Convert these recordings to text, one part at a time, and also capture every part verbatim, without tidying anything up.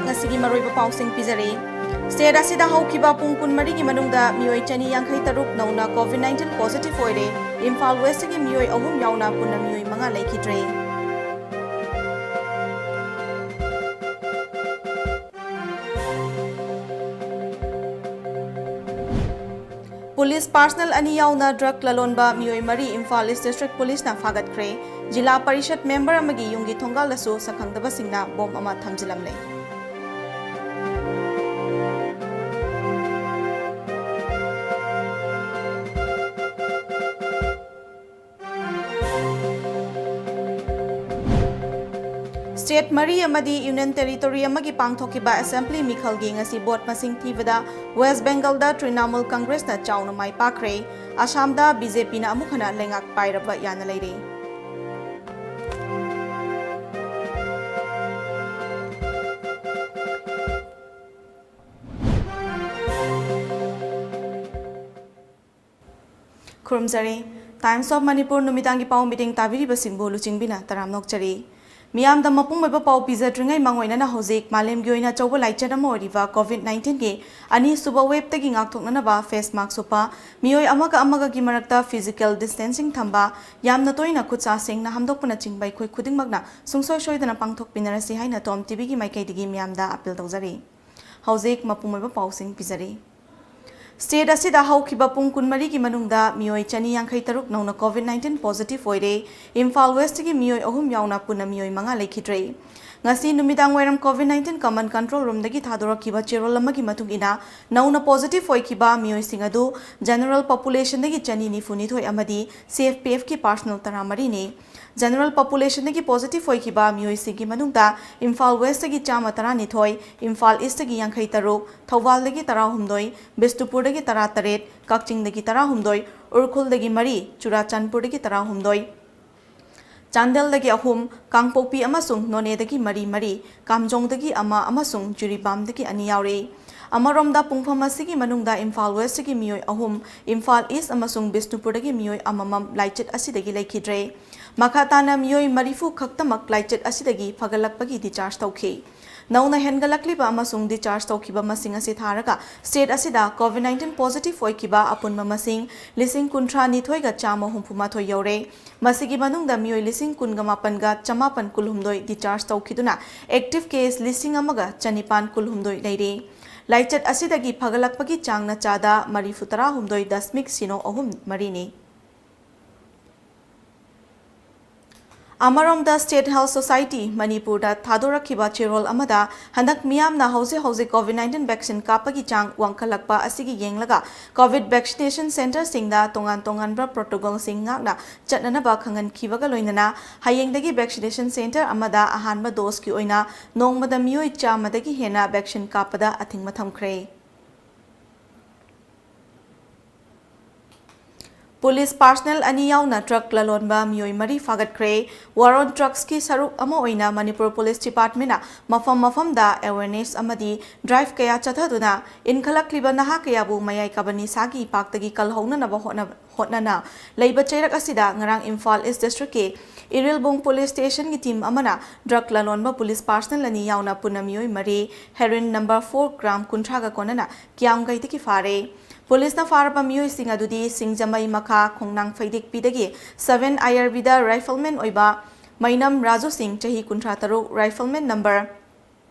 ꯉꯁꯤꯒꯤ ꯃꯔꯨꯑꯣꯏꯕ ꯄꯥꯎꯁꯤꯡ ꯄꯤꯖꯔꯤ꯫ ꯁ꯭ꯇꯦꯠ ꯑꯁꯤꯗ ꯍꯧꯈꯤꯕ ꯄꯨꯡ ꯀꯨꯟꯃꯔꯤꯒꯤ ꯃꯅꯨꯡꯗ ꯃꯤꯑꯣꯏ ꯆꯅꯤ ꯌꯥꯡꯈꯩ ꯇꯔꯨꯛ ꯅꯧꯅ ꯀꯣꯚꯤꯗ ꯅꯥꯏꯟꯇꯤꯟ ꯄꯣꯖꯤꯇꯤꯚ ꯑꯣꯏꯔꯦ꯫ ꯏꯝꯐꯥꯜ ꯋꯦꯁ꯭ꯠꯇꯒꯤ ꯃꯤꯑꯣꯏ ꯑꯍꯨꯝ ꯌꯥꯎꯅ ꯄꯨꯟꯅ ꯃꯤꯑꯣꯏ ꯃꯉꯥ ꯂꯩꯈꯤꯗ꯭ꯔꯦ꯫ ꯄꯨꯂꯤꯁ ꯄꯥꯔꯁꯅꯦꯜ ꯑꯅꯤ ꯌꯥꯎꯅ ꯗ꯭ꯔꯒ ꯂꯂꯣꯟꯕ ꯃꯤꯑꯣꯏ ꯃꯔꯤ ꯏꯝꯐꯥꯜ ꯏꯁ꯭ꯠ ꯗꯤꯁ꯭ꯠꯔꯤꯛ ꯄꯨꯂꯤꯁꯅ ꯐꯥꯒꯠꯈ꯭ꯔꯦ꯫ ꯖꯤꯂꯥ ꯄꯔꯤꯁꯗ ꯃꯦꯝꯕꯔ ꯑꯃꯒꯤ ꯌꯨꯝꯒꯤ ꯊꯣꯡꯒꯥꯜꯗꯁꯨ ꯁꯛꯈꯪꯗꯕꯁꯤꯡꯅ ꯕꯣꯝ ꯑꯃ ꯊꯝꯖꯤꯜꯂꯝꯂꯦ꯫ ꯁ꯭ꯇꯦꯠ ꯃꯔꯤ ꯑꯃꯗꯤ ꯌꯨꯅꯤꯌꯟ ꯇꯦꯔꯤꯇꯣꯔꯤ ꯑꯃꯒꯤ ꯄꯥꯡꯊꯣꯛꯈꯤꯕ ꯑꯦꯁꯦꯝꯕ꯭ꯂꯤ ꯃꯤꯈꯜꯒꯤ ꯉꯁꯤ ꯚꯣꯠ ꯃꯁꯤꯡ ꯊꯤꯕꯗ ꯋꯦꯁ꯭ꯠ ꯕꯦꯡꯒꯜꯗ ꯇ꯭ꯔꯤꯅꯥꯃꯨꯜ ꯀꯪꯒ꯭ꯔꯦꯁꯅ ꯆꯥꯎꯅ ꯃꯥꯏ ꯄꯥꯛꯈ꯭ꯔꯦ꯫ ꯑꯁꯥꯝꯗ ꯕꯤ ꯖꯦ ꯄꯤꯅ ꯑꯃꯨꯛ ꯍꯟꯅ ꯂꯩꯉꯥꯛ ꯄꯥꯏꯔꯕ ꯌꯥꯅ ꯂꯩꯔꯦ꯫ ꯈꯨꯔꯨꯝꯖꯔꯤ꯫ Times of Manipur ꯅꯨꯃꯤꯗꯥꯡꯒꯤ ꯄꯥꯎ ꯃꯤꯇꯤꯡ ꯇꯥꯕꯤꯔꯤꯕꯁꯤꯡꯕꯨ ꯂꯨꯆꯤꯡꯕꯤꯅ ꯇꯔꯥꯝꯅ ꯑꯣꯛꯆꯔꯤ꯫ ꯃꯤꯌꯥꯝꯗ ꯃꯄꯨꯡ ꯑꯣꯏꯕ ꯄꯥꯎ ꯄꯤꯖꯗ꯭ꯔꯤꯉꯩ ꯃꯥꯡꯑꯣꯏꯅꯅ ꯍꯧꯖꯤꯛ ꯃꯥꯂꯦꯝꯒꯤ ꯑꯣꯏꯅ ꯑꯆꯧꯕ ꯂꯥꯏꯆꯠ ꯑꯃ ꯑꯣꯏꯔꯤꯕ ꯀꯣꯚꯤꯗ ꯅꯥꯏꯟꯇꯤꯟꯒꯤ ꯑꯅꯤꯁꯨꯕ ꯋꯦꯕꯇꯒꯤ ꯉꯥꯛꯊꯣꯛꯅꯅꯕ ꯐꯦꯁ ꯃꯥꯛꯁ ꯎꯞꯄ, ꯃꯤꯑꯣꯏ ꯑꯃꯒ ꯑꯃꯒꯒꯤ ꯃꯔꯛꯇ ꯐꯤꯖꯤꯀꯦꯜ ꯗꯤꯁꯇꯦꯟꯁꯤꯡ ꯊꯝꯕ, ꯌꯥꯝꯅ ꯇꯣꯏꯅ ꯈꯨꯠ ꯁꯥ ꯁꯦꯡꯅꯍꯟꯗꯣꯛꯄꯅꯆꯤꯡꯕ ꯑꯩꯈꯣꯏ ꯈꯨꯗꯤꯡꯃꯛꯅ ꯁꯨꯡꯁꯣꯏ ꯁꯣꯏꯗꯅ ꯄꯥꯡꯊꯣꯛꯄꯤꯅꯔꯁꯤ ꯍꯥꯏꯅ ꯇꯣꯝ ꯇꯤꯚꯤꯒꯤ ꯃꯥꯏꯀꯩꯗꯒꯤ ꯃꯤꯌꯥꯝꯗ ꯑꯄꯤꯜ ꯇꯧꯖꯔꯤ꯫ ꯍꯧꯖꯤꯛ ꯃꯄꯨꯡ ꯑꯣꯏꯕ ꯄꯥꯎꯁꯤꯡ ꯄꯤꯖꯔꯤ꯫ ꯁ꯭ꯇꯦꯠ ꯑꯁꯤꯗ ꯍꯧꯈꯤꯕ ꯄꯨꯡ ꯀꯨꯟꯃꯔꯤꯒꯤ ꯃꯅꯨꯡꯗ ꯃꯤꯑꯣꯏ ꯆꯅꯤ ꯌꯥꯡꯈꯩ ꯇꯔꯨꯛ ꯅꯧꯅ ꯀꯣꯚꯤꯗ ꯅꯥꯏꯟꯇꯤꯟ ꯄꯣꯖꯤꯇꯤꯚ ꯑꯣꯏꯔꯦ꯫ ꯏꯝꯐꯥꯜ ꯋꯦꯁ꯭ꯠꯇꯒꯤ ꯃꯤꯑꯣꯏ ꯑꯍꯨꯝ ꯌꯥꯎꯅ ꯄꯨꯟꯅ ꯃꯤꯑꯣꯏ ꯃꯉꯥ ꯂꯩꯈꯤꯗ꯭ꯔꯦ꯫ ꯉꯁꯤ ꯅꯨꯃꯤꯗꯥꯡ ꯋꯥꯏꯔꯝ ꯀꯣꯚꯤꯗ ꯅꯥꯏꯟꯇꯤꯟ ꯀꯃꯟ ꯀꯟꯇ꯭ꯔꯣꯜ ꯔꯨꯝꯗꯒꯤ ꯊꯥꯗꯣꯔꯛꯈꯤꯕ ꯆꯦꯔꯣꯜ ꯑꯃꯒꯤ ꯃꯇꯨꯡ ꯏꯟꯅ, ꯅꯧꯅ ꯄꯣꯖꯤꯇꯤꯚ ꯑꯣꯏꯈꯤꯕ ꯃꯤꯑꯣꯏꯁꯤꯡ ꯑꯗꯨ ꯖꯦꯅꯔꯦꯜ ꯄꯣꯄꯨꯂꯦꯁꯟꯗꯒꯤ ꯆꯅꯤ ꯅꯤꯐꯨ ꯅꯤꯊꯣꯏ ꯑꯃꯗꯤ ꯁꯤ ꯑꯦꯐ ꯄꯤ ꯑꯦꯐꯀꯤ ꯄꯥꯔꯁꯅꯦꯜ ꯇꯔꯥꯃꯔꯤꯅꯤ꯫ ꯖꯦꯅꯔꯦꯜ ꯄꯣꯄꯨꯂꯦꯁꯟꯗꯒꯤ ꯄꯣꯖꯤꯇꯤꯚ ꯑꯣꯏꯈꯤꯕ ꯃꯤꯑꯣꯏꯁꯤꯡꯒꯤ ꯃꯅꯨꯡꯗ ꯏꯝꯐꯥꯜ ꯋꯦꯁ꯭ꯠꯇꯒꯤ ꯆꯥꯝꯃ ꯇꯔꯥꯅꯤꯊꯣꯏ, ꯏꯝꯐꯥꯜ ꯏꯁ꯭ꯠꯇꯒꯤ ꯌꯥꯡꯈꯩ ꯇꯔꯨꯛ, ꯊꯧꯕꯥꯜꯗꯒꯤ ꯇꯔꯥꯍꯨꯝꯗꯣꯏ, ꯕꯤꯁꯅꯨꯄꯨꯔꯗꯒꯤ ꯇꯔꯥꯇꯔꯦꯠ, ꯀꯛꯆꯤꯡꯗꯒꯤ ꯇꯔꯥꯍꯨꯝꯗꯣꯏ, ꯎꯈ꯭ꯔꯨꯜꯗꯒꯤ ꯃꯔꯤ, ꯆꯨꯔꯥꯆꯥꯟꯄꯨꯔꯗꯒꯤ ꯇꯔꯥꯍꯨꯝꯗꯣꯏ, ꯆꯥꯟꯗꯦꯜꯗꯒꯤ ꯑꯍꯨꯝ, ꯀꯥꯡꯄꯣꯛꯄꯤ ꯑꯃꯁꯨꯡ ꯅꯣꯅꯦꯗꯒꯤ ꯃꯔꯤ ꯃꯔꯤ, ꯀꯥꯝꯖꯣꯡꯗꯒꯤ ꯑꯃ ꯑꯃꯁꯨꯡ ꯖꯤꯔꯤꯕꯥꯝꯗꯒꯤ ꯑꯅꯤ ꯌꯥꯎꯔꯤ꯫ ꯑꯃꯔꯣꯝꯗ, ꯄꯨꯡꯐꯝ ꯑꯁꯤꯒꯤ ꯃꯅꯨꯡꯗ ꯏꯝꯐꯥꯜ ꯋꯦꯁ꯭ꯠꯇꯒꯤ ꯃꯤꯑꯣꯏ ꯑꯍꯨꯝ, ꯏꯝꯐꯥꯜ ꯏꯁ꯭ꯠ ꯑꯃꯁꯨꯡ ꯕꯤꯁꯅꯨꯄꯨꯔꯗꯒꯤ ꯃꯤꯑꯣꯏ ꯑꯃꯃꯝ ꯂꯥꯏꯆꯠ ꯑꯁꯤꯗꯒꯤ ꯂꯩꯈꯤꯗ꯭ꯔꯦ꯫ ꯃꯈꯥ ꯇꯥꯅ ꯃꯤꯑꯣꯏ ꯃꯔꯤꯐꯨ ꯈꯛꯇꯃꯛ ꯂꯥꯏꯆꯠ ꯑꯁꯤꯗꯒꯤ ꯐꯒꯠꯂꯛꯄꯒꯤ ꯗꯤꯁꯆꯥꯔꯖ ꯇꯧꯈꯤ꯫ ꯅꯧꯅ ꯍꯦꯟꯒꯠꯂꯛꯂꯤꯕ ꯑꯃꯁꯨꯡ discharge ꯇꯧꯈꯤꯕ ꯃꯁꯤꯡ ꯑꯁꯤ ꯊꯥꯔꯒ state ꯑꯁꯤꯗ COVID nineteen positive ꯑꯣꯏꯈꯤꯕ ꯑꯄꯨꯟꯕ ꯃꯁꯤꯡ ꯂꯤꯁꯤꯡ ꯀꯨꯟꯊ꯭ꯔꯥ ꯅꯤꯊꯣꯏꯒ ꯆꯥꯝꯃ ꯍꯨꯝꯐꯨ ꯃꯥꯊꯣꯏ ꯌꯧꯔꯦ꯫ ꯃꯁꯤꯒꯤ ꯃꯅꯨꯡꯗ ꯃꯤꯑꯣꯏ ꯂꯤꯁꯤꯡ ꯀꯨꯟꯒ ꯃꯥꯄꯟꯒ ꯆꯃꯥꯄꯟ ꯀꯨꯟꯍꯨꯝꯗꯣꯏ discharge ꯇꯧꯈꯤꯗꯨꯅ active case ꯂꯤꯁꯤꯡ ꯑꯃꯒ ꯆꯅꯤꯄꯥꯟ ꯀꯨꯟꯍꯨꯝꯗꯣꯏ ꯂꯩꯔꯤ꯫ ꯂꯥꯏꯆꯠ ꯑꯁꯤꯗꯒꯤ ꯐꯒꯠꯂꯛꯄꯒꯤ ꯆꯥꯡꯅ ꯆꯥꯗ ꯃꯔꯤꯐꯨ ꯇꯔꯥꯍꯨꯝꯗꯣꯏ ꯗꯁꯃꯤꯛ ꯁꯤꯅꯣ ꯑꯍꯨꯝ ꯃꯔꯤꯅꯤ꯫ ꯑꯃꯔꯣꯝꯗ, State Health Society ꯃꯅꯤꯄꯨꯔꯗ ꯊꯥꯗꯣꯔꯛꯈꯤꯕ ꯆꯦꯔꯣꯜ ꯑꯃꯗ ꯍꯟꯗꯛ ꯃꯤꯌꯥꯝꯅ ꯍꯧꯖꯤꯛ ꯍꯧꯖꯤꯛ COVID nineteen vaccine ꯀꯥꯞꯄꯒꯤ ꯆꯥꯡ ꯋꯥꯡꯈꯠꯂꯛꯄ ꯑꯁꯤꯒꯤ ꯌꯦꯡꯂꯒ COVID vaccination centreꯁꯤꯡꯗ ꯇꯣꯉꯥꯟ ꯇꯣꯉꯥꯟꯕ protocolꯁꯤꯡ ꯉꯥꯛꯅ ꯆꯠꯅꯅꯕ ꯈꯪꯍꯟꯈꯤꯕꯒ ꯂꯣꯏꯅꯅ ꯍꯌꯦꯡꯗꯒꯤ vaccination centre ꯑꯃꯗ ꯑꯍꯥꯟꯕ doseꯀꯤ ꯑꯣꯏꯅ ꯅꯣꯡꯃꯗ ꯃꯤꯑꯣꯏ ꯆꯥꯝꯃꯗꯒꯤ ꯍꯦꯟꯅ vaccine ꯀꯥꯞꯄꯗ ꯑꯊꯤꯡꯕ ꯊꯝꯈ꯭ꯔꯦ꯫ Police personnel ꯑꯅꯤ ꯌꯥꯎꯅ truck ꯂꯂꯣꯟꯕ ꯃꯤꯑꯣꯏ ꯃꯔꯤ ꯐꯥꯒꯠꯈ꯭ꯔꯦ꯫ War on Drugsꯀꯤ ꯁꯔꯨꯛ ꯑꯃ ꯑꯣꯏꯅ ꯃꯅꯤꯄꯨꯔ Police Departmentꯅ ꯃꯐꯝ ꯃꯐꯝꯗ awareness ꯑꯃꯗꯤ drive ꯀꯌꯥ ꯆꯠꯊꯗꯨꯅ ꯏꯟꯈꯠꯂꯛꯂꯤꯕ ꯅꯍꯥ ꯀꯌꯥꯕꯨ ꯃꯌꯥꯏ ꯀꯥꯕ ꯅꯤꯁꯥꯒꯤ ꯏꯄꯥꯛꯇꯒꯤ ꯀꯜꯍꯧꯅꯅꯕ ꯍꯣꯠꯅ-, ꯍꯣꯠꯅꯅ ꯂꯩꯕ ꯆꯩꯔꯛ ꯑꯁꯤꯗ ꯉꯔꯥꯡ Imphal East Districtꯀꯤ Irilbung Police Stationꯒꯤ team ꯑꯃꯅ drug ꯂꯂꯣꯟꯕ police personnel ꯑꯅꯤ ꯌꯥꯎꯅ ꯄꯨꯟꯅ ꯃꯤꯑꯣꯏ ꯃꯔꯤ heroin number four gram ꯀꯨꯟꯊ꯭ꯔꯥꯒ ꯀꯣꯟꯅꯅ ꯀꯤꯌꯥꯝꯒꯩꯗꯒꯤ ꯐꯥꯔꯦ꯫ ꯄꯨꯂꯤꯁꯅ ꯐꯥꯔꯕ ꯃꯤꯑꯣꯏꯁꯤꯡ ꯑꯗꯨꯗꯤ ꯁꯤꯡꯖꯃꯩ ꯃꯈꯥ ꯈꯣꯡꯅꯥꯡ ꯐꯩꯗꯤꯛꯄꯤꯗꯒꯤ seven IRBꯗ rifleman ꯑꯣꯏꯕ ꯃꯩꯅꯝ ꯔꯥꯖꯨ ꯁꯤꯡ, ꯆꯍꯤ ꯀꯨꯟꯊ꯭ꯔꯥ ꯇꯔꯨꯛ, rifleman number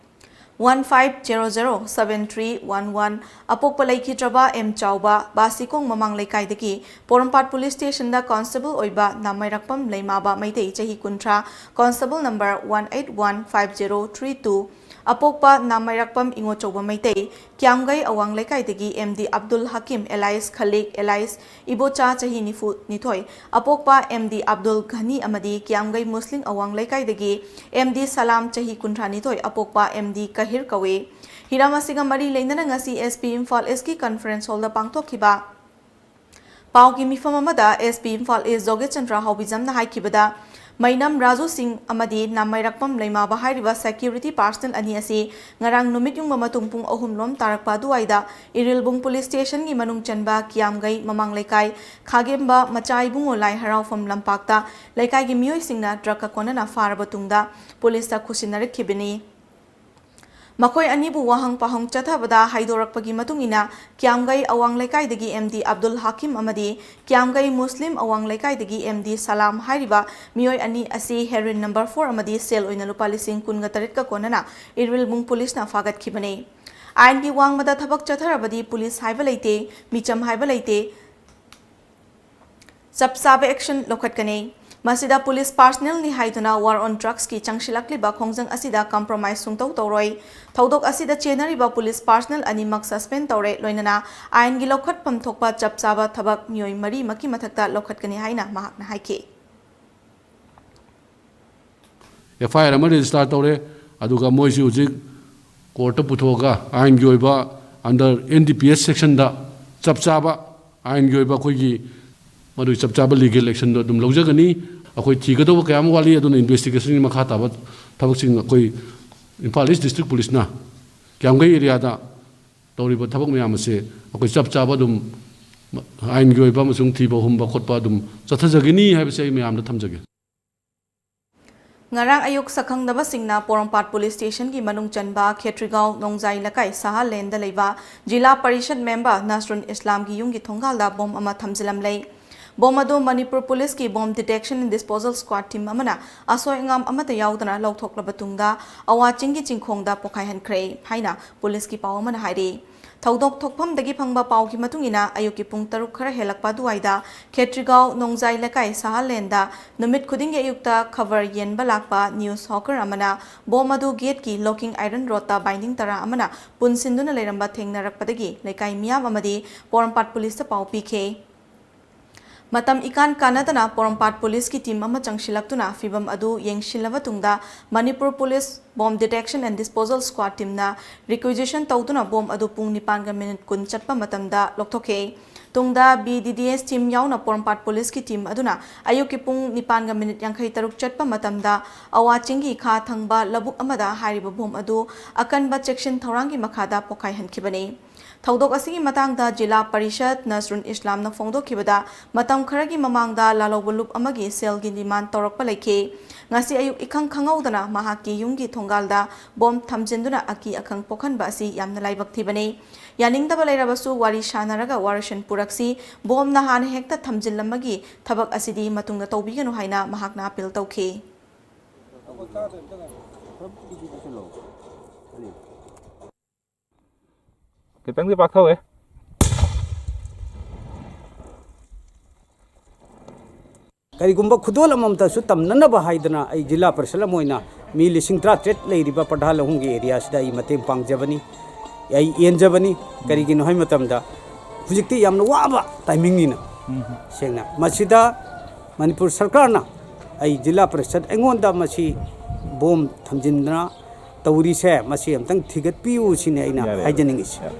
one five zero zero seven three one one, ꯑꯄꯣꯛꯄ ꯂꯩꯈꯤꯗ꯭ꯔꯕ ꯑꯦꯝ ꯆꯥꯎꯕ, ꯕꯥꯁꯤꯀꯣꯡ ꯃꯃꯥꯡ ꯂꯩꯀꯥꯏꯗꯒꯤ ꯄꯣꯔꯣꯝꯄꯥꯠ police stationꯗ constable ꯑꯣꯏꯕ ꯅꯥꯃꯩꯔꯛꯄꯝ ꯂꯩꯃꯥꯕ ꯃꯩꯇꯩ, ꯆꯍꯤ ꯀꯨꯟꯊ꯭ꯔꯥ, constable number one eight one five zero three two, ꯑꯄꯣꯛꯄ ꯅꯥꯃꯩꯔꯛꯄꯝ ꯏꯉꯣꯆꯧꯕ Meitei, Kyamgei ꯑꯋꯥꯡ ꯂꯩꯀꯥꯏꯗꯒꯤ M D Abdul Hakim alias Khalik alias Ibocha ꯆꯍꯤ ꯅꯤꯐꯨ ꯅꯤꯊꯣꯏ, ꯑꯄꯣꯛꯄ ꯑꯦꯝ ꯗꯤ ꯑꯕꯗꯨꯜ ꯘꯅꯤ ꯑꯃꯗꯤ ꯀ꯭ꯌꯥꯝꯒꯩ ꯃꯨꯁꯂꯤꯝ ꯑꯋꯥꯡ ꯂꯩꯀꯥꯏꯗꯒꯤ ꯑꯦꯝ ꯗꯤ ꯁꯂꯥꯝ ꯆꯍꯤ ꯀꯨꯟꯊ꯭ꯔꯥ ꯅꯤꯊꯣꯏ, ꯑꯄꯣꯛꯄ ꯑꯦꯝ ꯗꯤ ꯀꯍꯤꯔ ꯀꯧꯏ꯫ ꯍꯤꯔꯝ ꯑꯁꯤꯒ ꯃꯔꯤ ꯂꯩꯅꯅ ꯉꯁꯤ ꯑꯦꯁ ꯄꯤ ꯏꯝꯐꯥꯜ ꯏꯁꯀꯤ conference hallꯗ ꯄꯥꯡꯊꯣꯛꯈꯤꯕ ꯄꯥꯎꯒꯤ ꯃꯤꯐꯝ ꯑꯃꯗ ꯑꯦꯁ ꯄꯤ ꯏꯝꯐꯥꯜ ꯏꯁ ꯖꯣꯒꯦꯁ ꯆꯟꯗ꯭ꯔ ꯍꯥꯎꯕꯤꯖꯝꯅ ꯍꯥꯏꯈꯤꯕꯗ, ꯃꯩꯅꯝ ꯔꯥꯖꯨ ꯁꯤꯡ ꯑꯃꯗꯤ ꯅꯥꯃꯩꯔꯛꯄꯝ ꯂꯩꯃꯥꯕ ꯍꯥꯏꯔꯤꯕ security personnel ꯑꯅꯤ ꯑꯁꯤ ꯉꯔꯥꯡ ꯅꯨꯃꯤꯠ ꯌꯨꯡꯕ ꯃꯇꯨꯡ ꯄꯨꯡ ꯑꯍꯨꯝ ꯂꯣꯝ ꯇꯥꯔꯛꯄ ꯑꯗꯨꯋꯥꯏꯗ ꯏꯔꯤꯜꯕꯨꯡ police stationꯒꯤ ꯃꯅꯨꯡ ꯆꯟꯕ ꯀꯤꯌꯥꯝꯒꯩ ꯃꯃꯥꯡ ꯂꯩꯀꯥꯏ ꯈꯥꯒꯦꯝꯕ ꯃꯆꯥ ꯏꯕꯨꯡꯉꯣ ꯂꯥꯏ ꯍꯔꯥꯎꯐꯝ ꯂꯝꯄꯥꯛꯇ ꯂꯩꯀꯥꯏꯒꯤ ꯃꯤꯑꯣꯏꯁꯤꯡꯅ drugꯀ ꯀꯣꯟꯅꯅ ꯐꯥꯔꯕ ꯇꯨꯡꯗ policeꯇ ꯈꯨꯠꯁꯤꯟꯅꯔꯛꯈꯤꯕꯅꯤ꯫ ꯃꯈꯣꯏ ꯑꯅꯤꯕꯨ ꯋꯥꯍꯪ ꯄꯥꯎꯍꯪ ꯆꯠꯊꯕꯗ ꯍꯥꯏꯗꯣꯔꯛꯄꯒꯤ ꯃꯇꯨꯡ ꯏꯟꯅ, ꯀ꯭ꯌꯥꯝꯒꯩ ꯑꯋꯥꯡ ꯂꯩꯀꯥꯏꯗꯒꯤ ꯑꯦꯝ ꯗꯤ ꯑꯕꯗꯨꯜ ꯍꯥꯀꯤꯝ ꯑꯃꯗꯤ ꯀ꯭ꯌꯥꯝꯒꯩ ꯃꯨꯁꯂꯤꯝ ꯑꯋꯥꯡ ꯂꯩꯀꯥꯏꯗꯒꯤ ꯑꯦꯝ ꯗꯤ ꯁꯂꯥꯝ ꯍꯥꯏꯔꯤꯕ ꯃꯤꯑꯣꯏ ꯑꯅꯤ ꯑꯁꯤ heroin number four ꯑꯃꯗꯤ ꯁꯦꯜ ꯑꯣꯏꯅ ꯂꯨꯄꯥ ꯂꯤꯁꯤꯡ ꯀꯨꯟꯒ ꯇꯔꯦꯠꯀ ꯀꯣꯟꯅꯅ ꯏꯔꯤꯜꯕꯨꯡ ꯄꯨꯂꯤꯁꯅ ꯐꯥꯒꯠꯈꯤꯕꯅꯤ꯫ ꯑꯥꯏꯟꯒꯤ ꯋꯥꯡꯃꯗ ꯊꯕꯛ ꯆꯠꯊꯔꯕꯗꯤ ꯄꯨꯂꯤꯁ ꯍꯥꯏꯕ ꯂꯩꯇꯦ, ꯃꯤꯆꯝ ꯍꯥꯏꯕ ꯂꯩꯇꯦ, ꯆꯞ ꯆꯥꯕ action ꯂꯧꯈꯠꯀꯅꯤ꯫ ꯃꯁꯤꯗ ꯄꯨꯂꯤꯁ personnelꯅꯤ ꯍꯥꯏꯗꯨꯅ war on drugsꯀꯤ ꯆꯪꯁꯤꯜꯂꯛꯂꯤꯕ ꯈꯣꯡꯖꯪ ꯑꯁꯤꯗ compromise ꯁꯨꯡꯇꯧ ꯇꯧꯔꯣꯏ꯫ ꯊꯧꯗꯣꯛ ꯑꯁꯤꯗ ꯆꯦꯟꯅꯔꯤꯕ ꯄꯨꯂꯤꯁ personnel ꯑꯅꯤꯃꯛ suspend ꯇꯧꯔꯦ, ꯂꯣꯏꯅꯅ ꯑꯥꯏꯟꯒꯤ ꯂꯧꯈꯠꯐꯝ ꯊꯣꯛꯄ ꯆꯞ ꯆꯥꯕ ꯊꯕꯛ ꯃꯤꯑꯣꯏ ꯃꯔꯤꯃꯛꯀꯤ ꯃꯊꯛꯇ ꯂꯧꯈꯠꯀꯅꯤ ꯍꯥꯏꯅ ꯃꯍꯥꯛꯅ ꯍꯥꯏꯈꯤ꯫ ꯑꯦꯐ ꯑꯥꯏ ꯑꯥꯔ ꯑꯃ register ꯇꯧꯔꯦ꯫ ꯑꯗꯨꯒ ꯃꯣꯏꯁꯤ ꯍꯧꯖꯤꯛ courtꯇ ꯄꯨꯊꯣꯛꯑꯒ ꯑꯥꯏꯟꯒꯤ ꯑꯣꯏꯕ under N D P S sectionꯗ ꯆꯞ ꯆꯥꯕ ꯑꯥꯏꯟꯒꯤ ꯑꯣꯏꯕ ꯑꯩꯈꯣꯏꯒꯤ ꯃꯗꯨꯒꯤ ꯆꯞ ꯆꯥꯕ legal actionꯗꯣ ꯑꯗꯨꯝ ꯂꯧꯖꯒꯅꯤ꯫ ꯑꯩꯈꯣꯏ ꯊꯤꯒꯗꯧꯕ ꯀꯌꯥ ꯑꯃ ꯋꯥꯠꯂꯤ, ꯑꯗꯨꯅ investigationꯒꯤ ꯃꯈꯥ ꯇꯥꯕ ꯊꯕꯛꯁꯤꯡ ꯑꯩꯈꯣꯏ ꯏꯝꯐꯥꯜ East District Policeꯅ ꯀ꯭ꯌꯥꯝꯒꯩ areaꯗ ꯇꯧꯔꯤꯕ ꯊꯕꯛ ꯃꯌꯥꯝ ꯑꯁꯦ ꯑꯩꯈꯣꯏ ꯆꯞ ꯆꯥꯕ ꯑꯗꯨꯝ ꯑꯥꯏꯟꯒꯤ ꯑꯣꯏꯕ ꯑꯃꯁꯨꯡ ꯊꯤꯕ ꯍꯨꯝꯕ ꯈꯣꯠꯄ ꯑꯗꯨꯝ ꯆꯠꯊꯖꯒꯅꯤ ꯍꯥꯏꯕꯁꯦ ꯑꯩ ꯃꯌꯥꯝꯗ ꯊꯝꯖꯒꯦ꯫ ꯉꯔꯥꯡ ꯑꯌꯨꯛ ꯁꯛꯈꯪꯅꯕꯁꯤꯡꯅ ꯄꯣꯔꯣꯝꯄꯥꯠ ꯄꯨꯂꯤꯁ ꯁ꯭ꯇꯦꯁꯟꯒꯤ ꯃꯅꯨꯡ ꯆꯟꯕ ꯈꯦꯇ꯭ꯔꯤꯒꯥꯎ ꯅꯣꯡꯖꯥꯏ ꯂꯩꯀꯥꯏ ꯁꯍꯥ ꯂꯦꯟꯗ ꯂꯩꯕ ꯖꯤꯂꯥ ꯄꯔꯤꯁꯠ ꯃꯦꯝꯕꯔ ꯅꯁꯔꯨꯟ ꯏꯁꯂꯥꯝꯒꯤ ꯌꯨꯝꯒꯤ ꯊꯣꯡꯒꯥꯜꯗ ꯕꯣꯝ ꯑꯃ ꯊꯝꯖꯤꯜꯂꯝꯂꯦ꯫ ꯕꯣꯝ ꯑꯗꯨ ꯃꯅꯤꯄꯨꯔ ꯄꯨꯂꯤꯁꯀꯤ Bomb Detection and Disposal Squad team ꯑꯃꯅ ꯑꯁꯣꯏ ꯑꯉꯥꯝ ꯑꯃꯠꯇ ꯌꯥꯎꯗꯅ ꯂꯧꯊꯣꯛꯂꯕ ꯇꯨꯡꯗ ꯑꯋꯥ ꯆꯤꯡꯒꯤ ꯆꯤꯡꯈꯣꯡꯗ ꯄꯣꯈꯥꯏꯍꯟꯈ꯭ꯔꯦ ꯍꯥꯏꯅ ꯄꯨꯂꯤꯁꯀꯤ ꯄꯥꯎ ꯑꯃꯅ ꯍꯥꯏꯔꯤ꯫ ꯊꯧꯗꯣꯛ ꯊꯣꯛꯐꯝꯗꯒꯤ ꯐꯪꯕ ꯄꯥꯎꯒꯤ ꯃꯇꯨꯡ ꯏꯟꯅ, ꯑꯌꯨꯛꯀꯤ ꯄꯨꯡ ꯇꯔꯨꯛ ꯈꯔ ꯍꯦꯜꯂꯛꯄ ꯑꯗꯨꯋꯥꯏꯗ ꯈꯦꯇ꯭ꯔꯤꯒꯥꯎ ꯅꯣꯡꯖꯥꯏ ꯂꯩꯀꯥꯏ ꯁꯍꯥ ꯂꯦꯟꯗ ꯅꯨꯃꯤꯠ ꯈꯨꯗꯤꯡꯒꯤ ꯑꯌꯨꯛꯇ ꯈꯕꯔ ꯌꯦꯟꯕ ꯂꯥꯛꯄ news hawker ꯑꯃꯅ ꯕꯣꯝ ꯑꯗꯨ ꯒꯦꯠꯀꯤ locking iron rodꯇ binding ꯇꯔꯥ ꯑꯃꯅ ꯄꯨꯟꯁꯤꯟꯗꯨꯅ ꯂꯩꯔꯝꯕ ꯊꯦꯡꯅꯔꯛꯄꯗꯒꯤ ꯂꯩꯀꯥꯏ ꯃꯤꯌꯥꯝ ꯑꯃꯗꯤ ꯄꯣꯔꯣꯝꯄꯥꯠ ꯄꯨꯂꯤꯁꯇ ꯄꯥꯎ ꯄꯤꯈꯤ꯫ ꯃꯇꯝ ꯏꯀꯥꯟ ꯀꯥꯟꯅꯗꯅ ꯄꯣꯔꯣꯝꯄꯥꯠ ꯄꯨꯂꯤꯁꯀꯤ team ꯑꯃ ꯆꯪꯁꯤꯜꯂꯛꯇꯨꯅ ꯐꯤꯚꯝ ꯑꯗꯨ ꯌꯦꯡꯁꯤꯜꯂꯕ ꯇꯨꯡꯗ Manipur police Bomb Detection and Disposal Squad teamꯅ requisition ꯇꯧꯗꯨꯅ ꯕꯣꯝ ꯑꯗꯨ ꯄꯨꯡ ꯅꯤꯄꯥꯟꯒ ꯃꯤꯅꯤꯠ ꯀꯨꯟ ꯆꯠꯄ ꯃꯇꯝꯗ ꯂꯧꯊꯣꯛꯈꯤ꯫ ꯇꯨꯡꯗ B D D S team ꯌꯥꯎꯅ ꯄꯣꯔꯣꯝꯄꯥꯠ ꯄꯨꯂꯤꯁꯀꯤ team ꯑꯗꯨꯅ ꯑꯌꯨꯛꯀꯤ ꯄꯨꯡ ꯅꯤꯄꯥꯟꯒ ꯃꯤꯅꯤꯠ ꯌꯥꯡꯈꯩ ꯇꯔꯨꯛ ꯆꯠꯄ ꯃꯇꯝꯗ ꯑꯋꯥ ꯆꯤꯡꯒꯤ ꯈꯥ ꯊꯪꯕ ꯂꯧꯕꯨꯛ ꯑꯃꯗ ꯍꯥꯏꯔꯤꯕ ꯕꯣꯝ ꯑꯗꯨ ꯑꯀꯟꯕ ꯆꯦꯛꯁꯤꯟ ꯊꯧꯔꯥꯡꯒꯤ ꯃꯈꯥꯗ ꯄꯣꯈꯥꯏꯍꯟꯈꯤꯕꯅꯤ꯫ ꯊꯧꯗꯣꯛ ꯑꯁꯤꯒꯤ ꯃꯇꯥꯡꯗ ꯖꯤꯂꯥ ꯄꯔꯤꯁꯠ ꯅꯁꯔꯨꯟ ꯏꯁꯂꯥꯝꯅ ꯐꯣꯡꯗꯣꯛꯈꯤꯕꯗ, ꯃꯇꯝ ꯈꯔꯒꯤ ꯃꯃꯥꯡꯗ ꯂꯥꯜꯍꯧꯕ ꯂꯨꯞ ꯑꯃꯒꯤ ꯁꯦꯜꯒꯤ ꯗꯤꯃꯥꯟ ꯇꯧꯔꯛꯄ ꯂꯩꯈꯤ꯫ ꯉꯁꯤ ꯑꯌꯨꯛ ꯏꯈꯪ ꯈꯪꯍꯧꯗꯅ ꯃꯍꯥꯛꯀꯤ ꯌꯨꯝꯒꯤ ꯊꯣꯡꯒꯥꯜꯗ ꯕꯣꯝ ꯊꯝꯖꯤꯟꯗꯨꯅ ꯑꯀꯤ ꯑꯈꯪ ꯄꯣꯛꯍꯟꯕ ꯑꯁꯤ ꯌꯥꯝꯅ ꯂꯥꯏꯕꯛ ꯊꯤꯕꯅꯤ꯫ ꯌꯥꯅꯤꯡꯗꯕ ꯂꯩꯔꯕꯁꯨ ꯋꯥꯔꯤ ꯁꯥꯅꯔꯒ ꯋꯥꯔꯣꯏꯁꯤꯟ ꯄꯨꯔꯛꯁꯤ꯫ ꯕꯣꯝꯅ ꯍꯥꯟꯅ ꯍꯦꯛꯇ ꯊꯝꯖꯤꯜꯂꯝꯕꯒꯤ ꯊꯕꯛ ꯑꯁꯤꯗꯤ ꯃꯇꯨꯡꯗ ꯇꯧꯕꯤꯒꯅꯨ ꯍꯥꯏꯅ ꯃꯍꯥꯛꯅ ꯑꯄꯤꯜ ꯇꯧꯈꯤ꯫ ꯈꯤꯇꯪꯗꯤ ꯄꯥꯛꯊꯧꯋꯦ꯫ ꯀꯔꯤꯒꯨꯝꯕ ꯈꯨꯗꯣꯜ ꯑꯃꯃꯝꯇꯁꯨ ꯇꯝꯅꯅꯕ ꯍꯥꯏꯗꯅ ꯑꯩ ꯖꯤꯂꯥ ꯄꯔꯤꯁꯠ ꯑꯃ ꯑꯣꯏꯅ ꯃꯤ ꯂꯤꯁꯤꯡ ꯇꯔꯥꯇꯔꯦꯠ ꯂꯩꯔꯤꯕ ꯄ꯭ꯔꯙꯥꯟ ꯂꯧꯍꯨꯝꯒꯤ ꯑꯦꯔꯤꯌꯥꯁꯤꯗ ꯑꯩ ꯃꯇꯦꯡ ꯄꯥꯡꯖꯕꯅꯤ꯫ ꯑꯩ ꯌꯦꯟꯖꯕꯅꯤ꯫ ꯀꯔꯤꯒꯤꯅꯣ ꯍꯥꯏꯕ ꯃꯇꯝꯗ ꯍꯧꯖꯤꯛꯇꯤ ꯌꯥꯝꯅ ꯋꯥꯕ ꯇꯥꯏꯃꯤꯡꯅꯤꯅ꯫ ꯁꯦꯡꯅ ꯃꯁꯤꯗ ꯃꯅꯤꯄꯨꯔ ꯁꯔꯀꯥꯔꯅ ꯑꯩ ꯖꯤꯂꯥ ꯄꯔꯤꯁꯠ ꯑꯩꯉꯣꯟꯗ ꯃꯁꯤ ꯕꯣꯝ ꯊꯝꯖꯤꯟꯗꯅ ꯇꯧꯔꯤꯁꯦ, ꯃꯁꯤ ꯑꯝꯇꯪ ꯊꯤꯒꯠꯄꯤꯌꯨ ꯁꯤꯅꯤ ꯑꯩꯅ ꯌꯥꯔꯦ, ꯌꯥꯔꯦ꯫ ꯍꯥꯏꯖꯅꯤꯡꯉꯤꯁꯦ꯫ ꯌꯥꯔꯦ꯫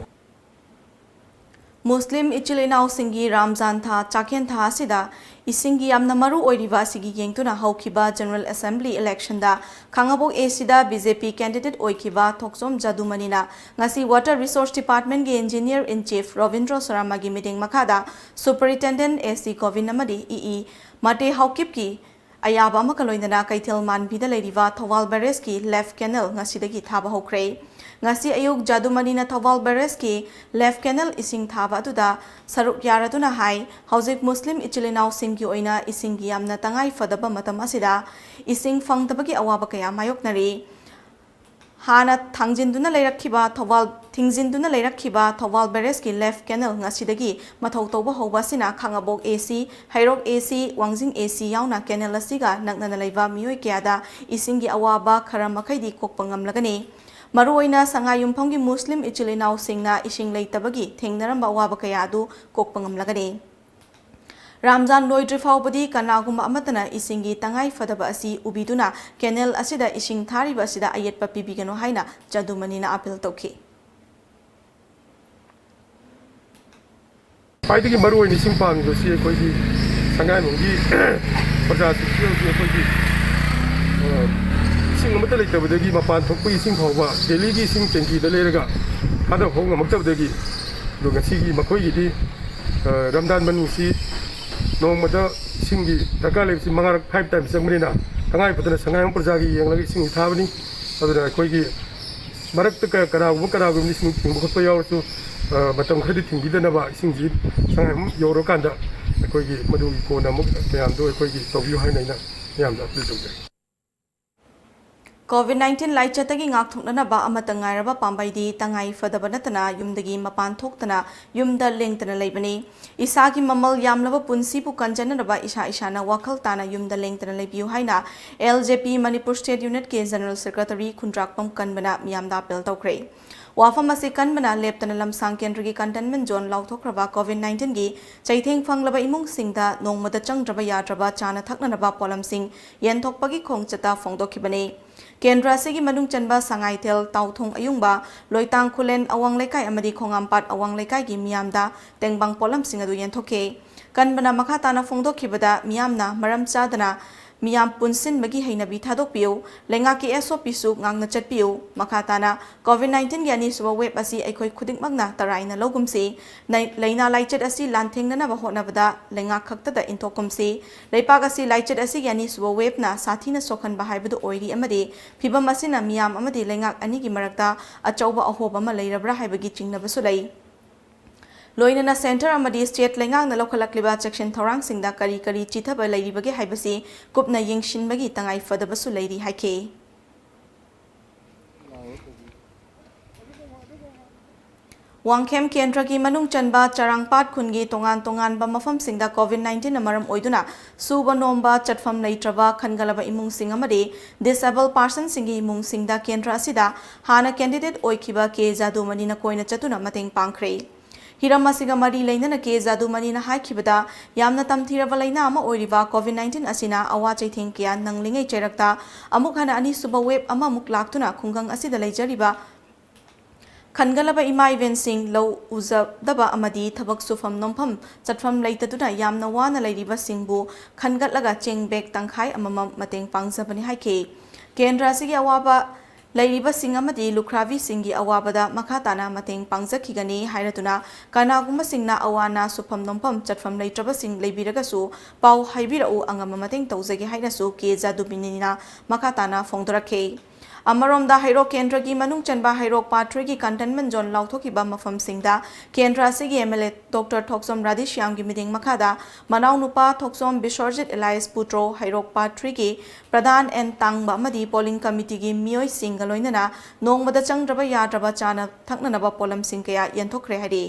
ꯃꯨꯁꯂꯤꯝ ꯏꯆꯤꯜ ꯏꯅꯥꯎꯁꯤꯡꯒꯤ ꯔꯥꯝꯖꯥꯟ ꯊꯥ, ꯆꯥꯛꯍꯦꯟ ꯊꯥ ꯑꯁꯤꯗ ꯏꯁꯤꯡꯒꯤ ꯌꯥꯝꯅ ꯃꯔꯨ ꯑꯣꯏꯔꯤꯕ ꯑꯁꯤꯒꯤ ꯌꯦꯡꯗꯨꯅ ꯍꯧꯈꯤꯕ General Assembly election the Khangabok A C the B J P candidate ꯑꯣꯏꯈꯤꯕ ꯊꯣꯛꯆꯣꯝ ꯖꯥꯗꯨꯃꯅꯤꯅ ꯉꯁꯤ Water Resource Department ꯒꯤ Engineer in Chief ꯔꯣꯕꯤꯟꯗ꯭ꯔꯣ ꯁꯔꯃꯒꯤ ꯃꯤꯠꯌꯦꯡ ꯃꯈꯥꯗ Superintendent A C ꯒꯣꯕꯤꯟ ꯑꯃꯗꯤ E E ꯃꯇꯦ ꯍꯥꯎꯀꯤꯞꯀꯤ ꯑꯌꯥꯕ ꯑꯃꯒ ꯂꯣꯏꯅꯅ ꯀꯩꯊꯦꯜ ꯃꯥꯟꯕꯤꯗ ꯂꯩꯔꯤꯕ ꯊꯧꯕꯥꯜ barrage ꯀꯤ left canal ꯉꯁꯤꯗꯒꯤ ꯊꯥꯕ ꯍꯧꯈ꯭ꯔꯦ꯫ ꯉꯁꯤ ꯑꯌꯨꯛ ꯖꯥꯗꯨꯃꯅꯤꯅ ꯊꯧꯕꯥꯜ barrage ꯀꯤ left canal ꯏꯁꯤꯡ ꯊꯥꯕ ꯑꯗꯨꯗ ꯁꯔꯨꯛ ꯌꯥꯔꯗꯨꯅ ꯍꯥꯏ, ꯍꯧꯖꯤꯛ ꯃꯨꯁꯂꯤꯝ ꯏꯆꯤꯜ ꯏꯅꯥꯎꯁꯤꯡꯒꯤ ꯑꯣꯏꯅ ꯏꯁꯤꯡꯒꯤ ꯌꯥꯝꯅ ꯇꯉꯥꯏ ꯐꯗꯕ ꯃꯇꯝ ꯑꯁꯤꯗ ꯏꯁꯤꯡ ꯐꯪꯗꯕꯒꯤ ꯑꯋꯥꯕ ꯀꯌꯥ ꯃꯥꯌꯣꯛꯅꯔꯤ꯫ ꯍꯥꯟꯅ ꯊꯥꯡꯖꯤꯟꯗꯨꯅ ꯂꯩꯔꯛꯈꯤꯕ ꯊꯧꯕꯥꯜ, ꯊꯤꯡꯖꯤꯟꯗꯨꯅ ꯂꯩꯔꯛꯈꯤꯕ ꯊꯧꯕꯥꯜ barrage ꯀꯤ left canal ꯉꯁꯤꯗꯒꯤ ꯃꯊꯧ ꯇꯧꯕ ꯍꯧꯕ ꯑꯁꯤꯅ ꯈꯥꯉꯕꯣꯛ A C, Heirok A C, ꯋꯥꯡꯖꯤꯡ A C ꯌꯥꯎꯅ canal ꯑꯁꯤꯒ ꯅꯛꯅꯅ ꯂꯩꯕ ꯃꯤꯑꯣꯏ ꯀꯌꯥꯗ ꯏꯁꯤꯡꯒꯤ ꯑꯋꯥꯕ ꯈꯔ ꯃꯈꯩꯗꯤ ꯀꯣꯛꯄ ꯉꯝꯂꯒꯅꯤ꯫ ꯃꯔꯨꯑꯣꯏꯅ ꯁꯉꯥꯏꯌꯨꯝꯐꯝꯒꯤ ꯃꯨꯁꯂꯤꯝ ꯏꯆꯤꯜ ꯏꯅꯥꯎꯁꯤꯡꯅ ꯏꯁꯤꯡ ꯂꯩꯇꯕꯒꯤ ꯊꯦꯡꯅꯔꯝꯕ ꯑꯋꯥꯕ ꯀꯌꯥ ꯑꯗꯨ ꯀꯣꯛꯄ ꯉꯝꯂꯒꯅꯤ꯫ ꯔꯥꯝꯖꯥꯟ ꯂꯣꯏꯗ꯭ꯔꯤ ꯐꯥꯎꯕꯗꯤ ꯀꯅꯥꯒꯨꯝꯕ ꯑꯃꯠꯇꯅ ꯏꯁꯤꯡꯒꯤ ꯇꯉꯥꯏ ꯐꯗꯕ ꯑꯁꯤ ꯎꯕꯤꯗꯨꯅ canal ꯑꯁꯤꯗ ꯏꯁꯤꯡ ꯊꯥꯔꯤꯕ ꯑꯁꯤꯗ ꯑꯌꯦꯠꯄ ꯄꯤꯕꯤꯒꯅꯨ ꯍꯥꯏꯅ ꯖꯥꯗꯨꯃꯅꯤꯅ ꯑꯥꯄꯤꯜ ꯇꯧꯈꯤ꯫ ꯈ꯭ꯋꯥꯏꯗꯒꯤ ꯃꯔꯨꯑꯣꯏꯅ ꯏꯁꯤꯡ ꯄꯥꯝꯃꯤꯕꯁꯤ ꯑꯩꯈꯣꯏꯒꯤ ꯁꯉꯥꯏꯌꯨꯝꯐꯝꯒꯤ ꯄ꯭ꯔꯖꯥꯁꯤꯡꯁꯤ ꯍꯧꯖꯤꯛ ꯑꯩꯈꯣꯏꯒꯤ, ꯑ, ꯏꯁꯤꯡ ꯑꯃꯠꯇ ꯂꯩꯇꯕꯗꯒꯤ ꯃꯄꯥꯟ ꯊꯣꯛꯄꯒꯤ ꯏꯁꯤꯡ ꯐꯥꯎꯕ ꯗꯦꯜꯂꯤꯒꯤ ꯏꯁꯤꯡ tank ꯗ ꯂꯩꯔꯒ ꯊꯥꯗꯕ ꯐꯥꯎ ꯉꯝꯃꯛꯇꯕꯗꯒꯤ, ꯑꯗꯣ ꯉꯁꯤꯒꯤ ꯃꯈꯣꯏꯒꯤꯗꯤ, ꯑ, ꯔꯝꯗꯥꯟ ꯃꯅꯨꯡꯁꯤ ꯅꯣꯡꯃꯗ ꯏꯁꯤꯡꯒꯤ ꯗꯔꯀꯥꯔ ꯂꯩꯕꯁꯤ ꯃꯉꯥꯔꯛ, five times ꯆꯪꯕꯅꯤꯅ, ꯇꯉꯥꯏ ꯐꯗꯅ ꯁꯉꯥꯏꯌꯨꯝꯐꯝ ꯄ꯭ꯔꯖꯥꯒꯤ ꯌꯦꯡꯂꯒ ꯏꯁꯤꯡꯁꯤ ꯊꯥꯕꯅꯤ꯫ ꯑꯗꯨꯅ ꯑꯩꯈꯣꯏꯒꯤ ꯃꯔꯛꯇ ꯀ-, ꯀꯅꯥꯒꯨꯝꯕ, ꯀꯅꯥꯒꯨꯝꯕ ꯏꯁꯤꯡ ꯊꯤꯡꯕ ꯈꯣꯠꯄ ꯌꯥꯎꯔꯁꯨ, ꯑ, ꯃꯇꯝ ꯈꯔꯗꯤ ꯊꯤꯡꯕꯤꯗꯅꯕ, ꯏꯁꯤꯡꯁꯤ ꯁꯉꯥꯏꯌꯨꯝꯐꯝ ꯌꯧꯔꯀꯥꯟꯗ ꯑꯩꯈꯣꯏꯒꯤ ꯃꯗꯨꯒꯤ ꯀꯣꯟꯅ ꯑꯃꯨꯛ ꯃꯌꯥꯝꯗꯣ ꯑꯩꯈꯣꯏꯒꯤ ꯇꯧꯕꯤꯌꯨ ꯍꯥꯏꯅ ꯑꯩꯅ ꯃꯌꯥꯝꯗ ꯑꯄꯤꯜ ꯇꯧꯖꯔꯤ꯫ COVID nineteen ꯂꯥꯏꯆꯠꯇꯒꯤ ꯉꯥꯛꯊꯣꯛꯅꯅꯕ ꯑꯃꯠꯇ ꯉꯥꯏꯔꯕ ꯄꯥꯝꯕꯩꯗꯤ ꯇꯉꯥꯏ ꯐꯗꯕ ꯅꯠꯇꯅ ꯌꯨꯝꯗꯒꯤ ꯃꯄꯥꯟ ꯊꯣꯛꯇꯅ ꯌꯨꯝꯗ ꯂꯦꯡꯗꯅ ꯂꯩꯕꯅꯤ꯫ ꯏꯁꯥꯒꯤ ꯃꯃꯜ ꯌꯥꯝꯂꯕ ꯄꯨꯟꯁꯤꯕꯨ ꯀꯟꯖꯅꯅꯕ ꯏꯁꯥ ꯏꯁꯥꯅ ꯋꯥꯈꯜ ꯇꯥꯅ ꯌꯨꯝꯗ ꯂꯦꯡꯗꯅ ꯂꯩꯕꯤꯌꯨ ꯍꯥꯏꯅ L J P Manipur State Unit ꯀꯤ General Secretary ꯈꯨꯟꯗ꯭ꯔꯥꯛꯄꯝ ꯀꯟꯕꯅ ꯃꯤꯌꯥꯝꯗ ꯑꯥꯄꯤꯜ ꯇꯧꯈ꯭ꯔꯦ꯫ ꯋꯥꯐꯝ ꯑꯁꯤ ꯀꯟꯕꯅ ꯂꯦꯞꯇꯅ ꯂꯝꯁꯥꯡ ꯀꯦꯟꯗ꯭ꯔꯒꯤ Containment Zone ꯂꯥꯎꯊꯣꯛꯈ꯭ꯔꯕ COVID nineteen ꯒꯤ ꯆꯩꯊꯦꯡ ꯐꯪꯂꯕ ꯏꯃꯨꯡꯁꯤꯡꯗ ꯅꯣꯡꯃꯗ ꯆꯪꯗ꯭ꯔꯕ ꯌꯥꯗ꯭ꯔꯕ ꯆꯥꯅ ꯊꯛꯅꯅꯕ ꯄꯣꯠꯂꯝꯁꯤꯡ ꯌꯦꯟꯊꯣꯛꯄꯒꯤ ꯈꯣꯡꯆꯠꯇ ꯐꯣꯡꯗꯣꯛꯈꯤꯕꯅꯤ꯫ ꯀꯦꯟꯗ꯭ꯔ ꯑꯁꯤꯒꯤ ꯃꯅꯨꯡ ꯆꯟꯕ ꯁꯉꯥꯏꯊꯦꯜ, ꯇꯥꯎꯊꯣꯡ ꯑꯌꯨꯡꯕ, ꯂꯣꯏꯇꯥꯡ ꯈꯨꯂꯦꯟ ꯑꯋꯥꯡ ꯂꯩꯀꯥꯏ ꯑꯃꯗꯤ ꯈꯣꯡꯉꯥꯝꯄꯥꯠ ꯑꯋꯥꯡ ꯂꯩꯀꯥꯏꯒꯤ ꯃꯤꯌꯥꯝꯗ ꯇꯦꯡꯕꯥꯡ ꯄꯣꯠꯂꯝꯁꯤꯡ ꯑꯗꯨ ꯌꯦꯟꯊꯣꯛꯈꯤ꯫ ꯀꯟꯕꯅ ꯃꯈꯥ ꯇꯥꯅ ꯐꯣꯡꯗꯣꯛꯈꯤꯕꯗ, ꯃꯤꯌꯥꯝꯅ ꯃꯔꯝ ꯆꯥꯗꯅ ꯃꯤꯌꯥꯝ ꯄꯨꯟꯁꯤꯟꯕꯒꯤ ꯍꯩꯅꯕꯤ ꯊꯥꯗꯣꯛꯄꯤꯌꯨ, ꯂꯩꯉꯥꯛꯀꯤ S O P ꯁꯨ ꯉꯥꯛꯅ ꯆꯠꯄꯤꯌꯨ꯫ ꯃꯈꯥ ꯇꯥꯅ, COVID nineteen ꯒꯤ ꯑꯅꯤꯁꯨꯕ wave ꯑꯁꯤ ꯑꯩꯈꯣꯏ ꯈꯨꯗꯤꯡꯃꯛꯅ ꯇꯔꯥꯏꯅ ꯂꯧꯒꯨꯝꯁꯤ꯫ ꯅꯩ-, ꯂꯥꯏꯅꯥ ꯂꯥꯏꯆꯠ ꯑꯁꯤ ꯂꯥꯟꯊꯦꯡꯅꯅꯕ ꯍꯣꯠꯅꯕꯗ ꯂꯩꯉꯥꯛ ꯈꯛꯇꯗ ꯏꯟꯊꯣꯛꯀꯨꯝꯁꯤ꯫ ꯂꯩꯄꯥꯛ ꯑꯁꯤ ꯂꯥꯏꯆꯠ ꯑꯁꯤꯒꯤ ꯑꯅꯤꯁꯨꯕ wave ꯅ ꯁꯥꯊꯤꯅ ꯁꯣꯛꯍꯟꯕ ꯍꯥꯏꯕꯗꯨ ꯑꯣꯏꯔꯤ ꯑꯃꯗꯤ ꯐꯤꯚꯝ ꯑꯁꯤꯅ ꯃꯤꯌꯥꯝ ꯑꯃꯗꯤ ꯂꯩꯉꯥꯛ ꯑꯅꯤꯒꯤ ꯃꯔꯛꯇ ꯑꯆꯧꯕ ꯑꯍꯣꯕ ꯑꯃ ꯂꯩꯔꯕ꯭ꯔꯥ ꯍꯥꯏꯕꯒꯤ ꯆꯤꯡꯅꯕꯁꯨ ꯂꯩ꯫ ꯂꯣꯏꯅꯅ centre ꯑꯃꯗꯤ state ꯂꯩꯉꯥꯛꯅ ꯂꯧꯈꯠꯂꯛꯂꯤꯕ ꯆꯦꯛꯁꯤꯟ ꯊꯧꯔꯥꯡꯁꯤꯡꯗ ꯀꯔꯤ ꯀꯔꯤ ꯆꯤꯊꯕ ꯂꯩꯔꯤꯕꯒꯦ ꯍꯥꯏꯕꯁꯤ ꯀꯨꯞꯅ ꯌꯦꯡꯁꯤꯟꯕꯒꯤ ꯇꯉꯥꯏ ꯐꯗꯕꯁꯨ ꯂꯩꯔꯤ ꯍꯥꯏꯈꯤ꯫ ꯋꯥꯡꯈꯦꯝ ꯀꯦꯟꯗ꯭ꯔꯒꯤ ꯃꯅꯨꯡ ꯆꯟꯕ ꯆꯔꯥꯡꯄꯥꯠ ꯈꯨꯟꯒꯤ ꯇꯣꯉꯥꯟ ꯇꯣꯉꯥꯟꯕ ꯃꯐꯝꯁꯤꯡꯗ COVID nineteen ꯅ ꯃꯔꯝ ꯑꯣꯏꯗꯨꯅ ꯁꯨꯕ ꯅꯣꯝꯕ ꯆꯠꯐꯝ ꯂꯩꯇ꯭ꯔꯕ ꯈꯟꯒꯠꯂꯕ ꯏꯃꯨꯡꯁꯤꯡ ꯑꯃꯗꯤ disabled person ꯁꯤꯡꯒꯤ ꯏꯃꯨꯡꯁꯤꯡꯗ ꯀꯦꯟꯗ꯭ꯔ ꯑꯁꯤꯗ ꯍꯥꯟꯅ candidate ꯑꯣꯏꯈꯤꯕ ꯀꯦ ꯖꯥꯗꯨꯃꯅꯤꯅ ꯀꯣꯏꯅ ꯆꯠꯇꯨꯅ ꯃꯇꯦꯡ ꯄꯥꯡꯈ꯭ꯔꯦ꯫ ꯍꯤꯔꯝ ꯑꯁꯤꯒ ꯃꯔꯤ ꯂꯩꯅꯅ ꯀꯦ ꯖꯥꯗꯨꯃꯅꯤꯅ ꯍꯥꯏꯈꯤꯕꯗ, ꯌꯥꯝꯅ ꯇꯝꯊꯤꯔꯕ ꯂꯩꯅꯥ ꯑꯃ ꯑꯣꯏꯔꯤꯕ COVID nineteen ꯑꯁꯤꯅ ꯑꯋꯥ ꯆꯩꯊꯦꯡ ꯀꯌꯥ ꯅꯪꯂꯤꯉꯩ ꯆꯩꯔꯛꯇ ꯑꯃꯨꯛ ꯍꯟꯅ ꯑꯅꯤꯁꯨꯕ wave ꯑꯃꯃꯨꯛ ꯂꯥꯛꯇꯨꯅ ꯈꯨꯡꯒꯪ ꯑꯁꯤꯗ ꯂꯩꯖꯔꯤꯕ ꯈꯟꯒꯠꯂꯕ ꯏꯃꯥ ꯏꯕꯦꯟꯁꯤꯡ ꯂꯧ ꯎꯖꯗꯕ ꯑꯃꯗꯤ ꯊꯕꯛ ꯁꯨꯐꯝ ꯅꯣꯝꯐꯝ ꯆꯠꯐꯝ ꯂꯩꯇꯗꯨꯅ ꯌꯥꯝꯅ ꯋꯥꯅ ꯂꯩꯔꯤꯕꯁꯤꯡꯕꯨ ꯈꯟꯒꯠꯂꯒ ꯆꯦꯡ bag ꯇꯪꯈꯥꯏ ꯑꯃꯃꯝ ꯃꯇꯦꯡ ꯄꯥꯡꯖꯕꯅꯤ ꯍꯥꯏꯈꯤ꯫ ꯀꯦꯟꯗ꯭ꯔ ꯑꯁꯤꯒꯤ ꯑꯋꯥꯕ ꯂꯩꯔꯤꯕꯁꯤꯡ ꯑꯃꯗꯤ ꯂꯨꯈ꯭ꯔꯥꯕꯤꯁꯤꯡꯒꯤ ꯑꯋꯥꯕꯗ ꯃꯈꯥ ꯇꯥꯅ ꯃꯇꯦꯡ ꯄꯥꯡꯖꯈꯤꯒꯅꯤ ꯍꯥꯏꯔꯗꯨꯅ, ꯀꯅꯥꯒꯨꯝꯕꯁꯤꯡꯅ ꯑꯋꯥ ꯑꯅꯥ ꯁꯨꯐꯝ ꯅꯣꯝꯐꯝ ꯆꯠꯐꯝ ꯂꯩꯇ꯭ꯔꯕꯁꯤꯡ ꯂꯩꯕꯤꯔꯒꯁꯨ ꯄꯥꯎ ꯍꯥꯏꯕꯤꯔꯛꯎ, ꯑꯉꯝꯕ ꯃꯇꯦꯡ ꯇꯧꯖꯒꯦ ꯍꯥꯏꯅꯁꯨ ꯀꯦ ꯖꯥꯗꯨꯕꯤꯅꯤꯅ ꯃꯈꯥ ꯇꯥꯅ ꯐꯣꯡꯗꯣꯔꯛꯈꯤ꯫ ꯑꯃꯔꯣꯝꯗ, ꯍꯩꯔꯣꯛ ꯀꯦꯟꯗ꯭ꯔꯒꯤ ꯃꯅꯨꯡ ꯆꯟꯕ ꯍꯩꯔꯣꯛ ꯄꯥꯠ ꯊ꯭ꯔꯤꯒꯤ containment zone ꯂꯥꯎꯊꯣꯛꯈꯤꯕ ꯃꯐꯝꯁꯤꯡꯗ ꯀꯦꯟꯗ꯭ꯔ ꯑꯁꯤꯒꯤ M L A Doctor ꯊꯣꯛꯆꯣꯝ ꯔꯥꯙꯦꯁ꯭ꯌꯥꯝꯒꯤ ꯃꯤꯠꯌꯦꯡ ꯃꯈꯥꯗ ꯃꯅꯥꯎꯅꯨꯄꯥ ꯊꯣꯛꯆꯣꯝ ꯕꯤꯁ꯭ꯋꯔꯖꯤꯠ alias ꯄꯨꯇ꯭ꯔꯣ, ꯍꯩꯔꯣꯛ ꯄꯥꯠ ꯊ꯭ꯔꯤꯒꯤ ꯄ꯭ꯔꯙꯥꯟ ꯑꯦꯟ ꯇꯥꯡꯕ ꯑꯃꯗꯤ polling committeeꯒꯤ ꯃꯤꯑꯣꯏꯁꯤꯡꯒ ꯂꯣꯏꯅꯅ ꯅꯣꯡꯃꯗ ꯆꯪꯗ꯭ꯔꯕ ꯌꯥꯗ꯭ꯔꯕ ꯆꯥꯅ ꯊꯛꯅꯅꯕ ꯄꯣꯠꯂꯝꯁꯤꯡ ꯀꯌꯥ ꯌꯦꯟꯊꯣꯛꯈ꯭ꯔꯦ ꯍꯥꯏꯔꯤ꯫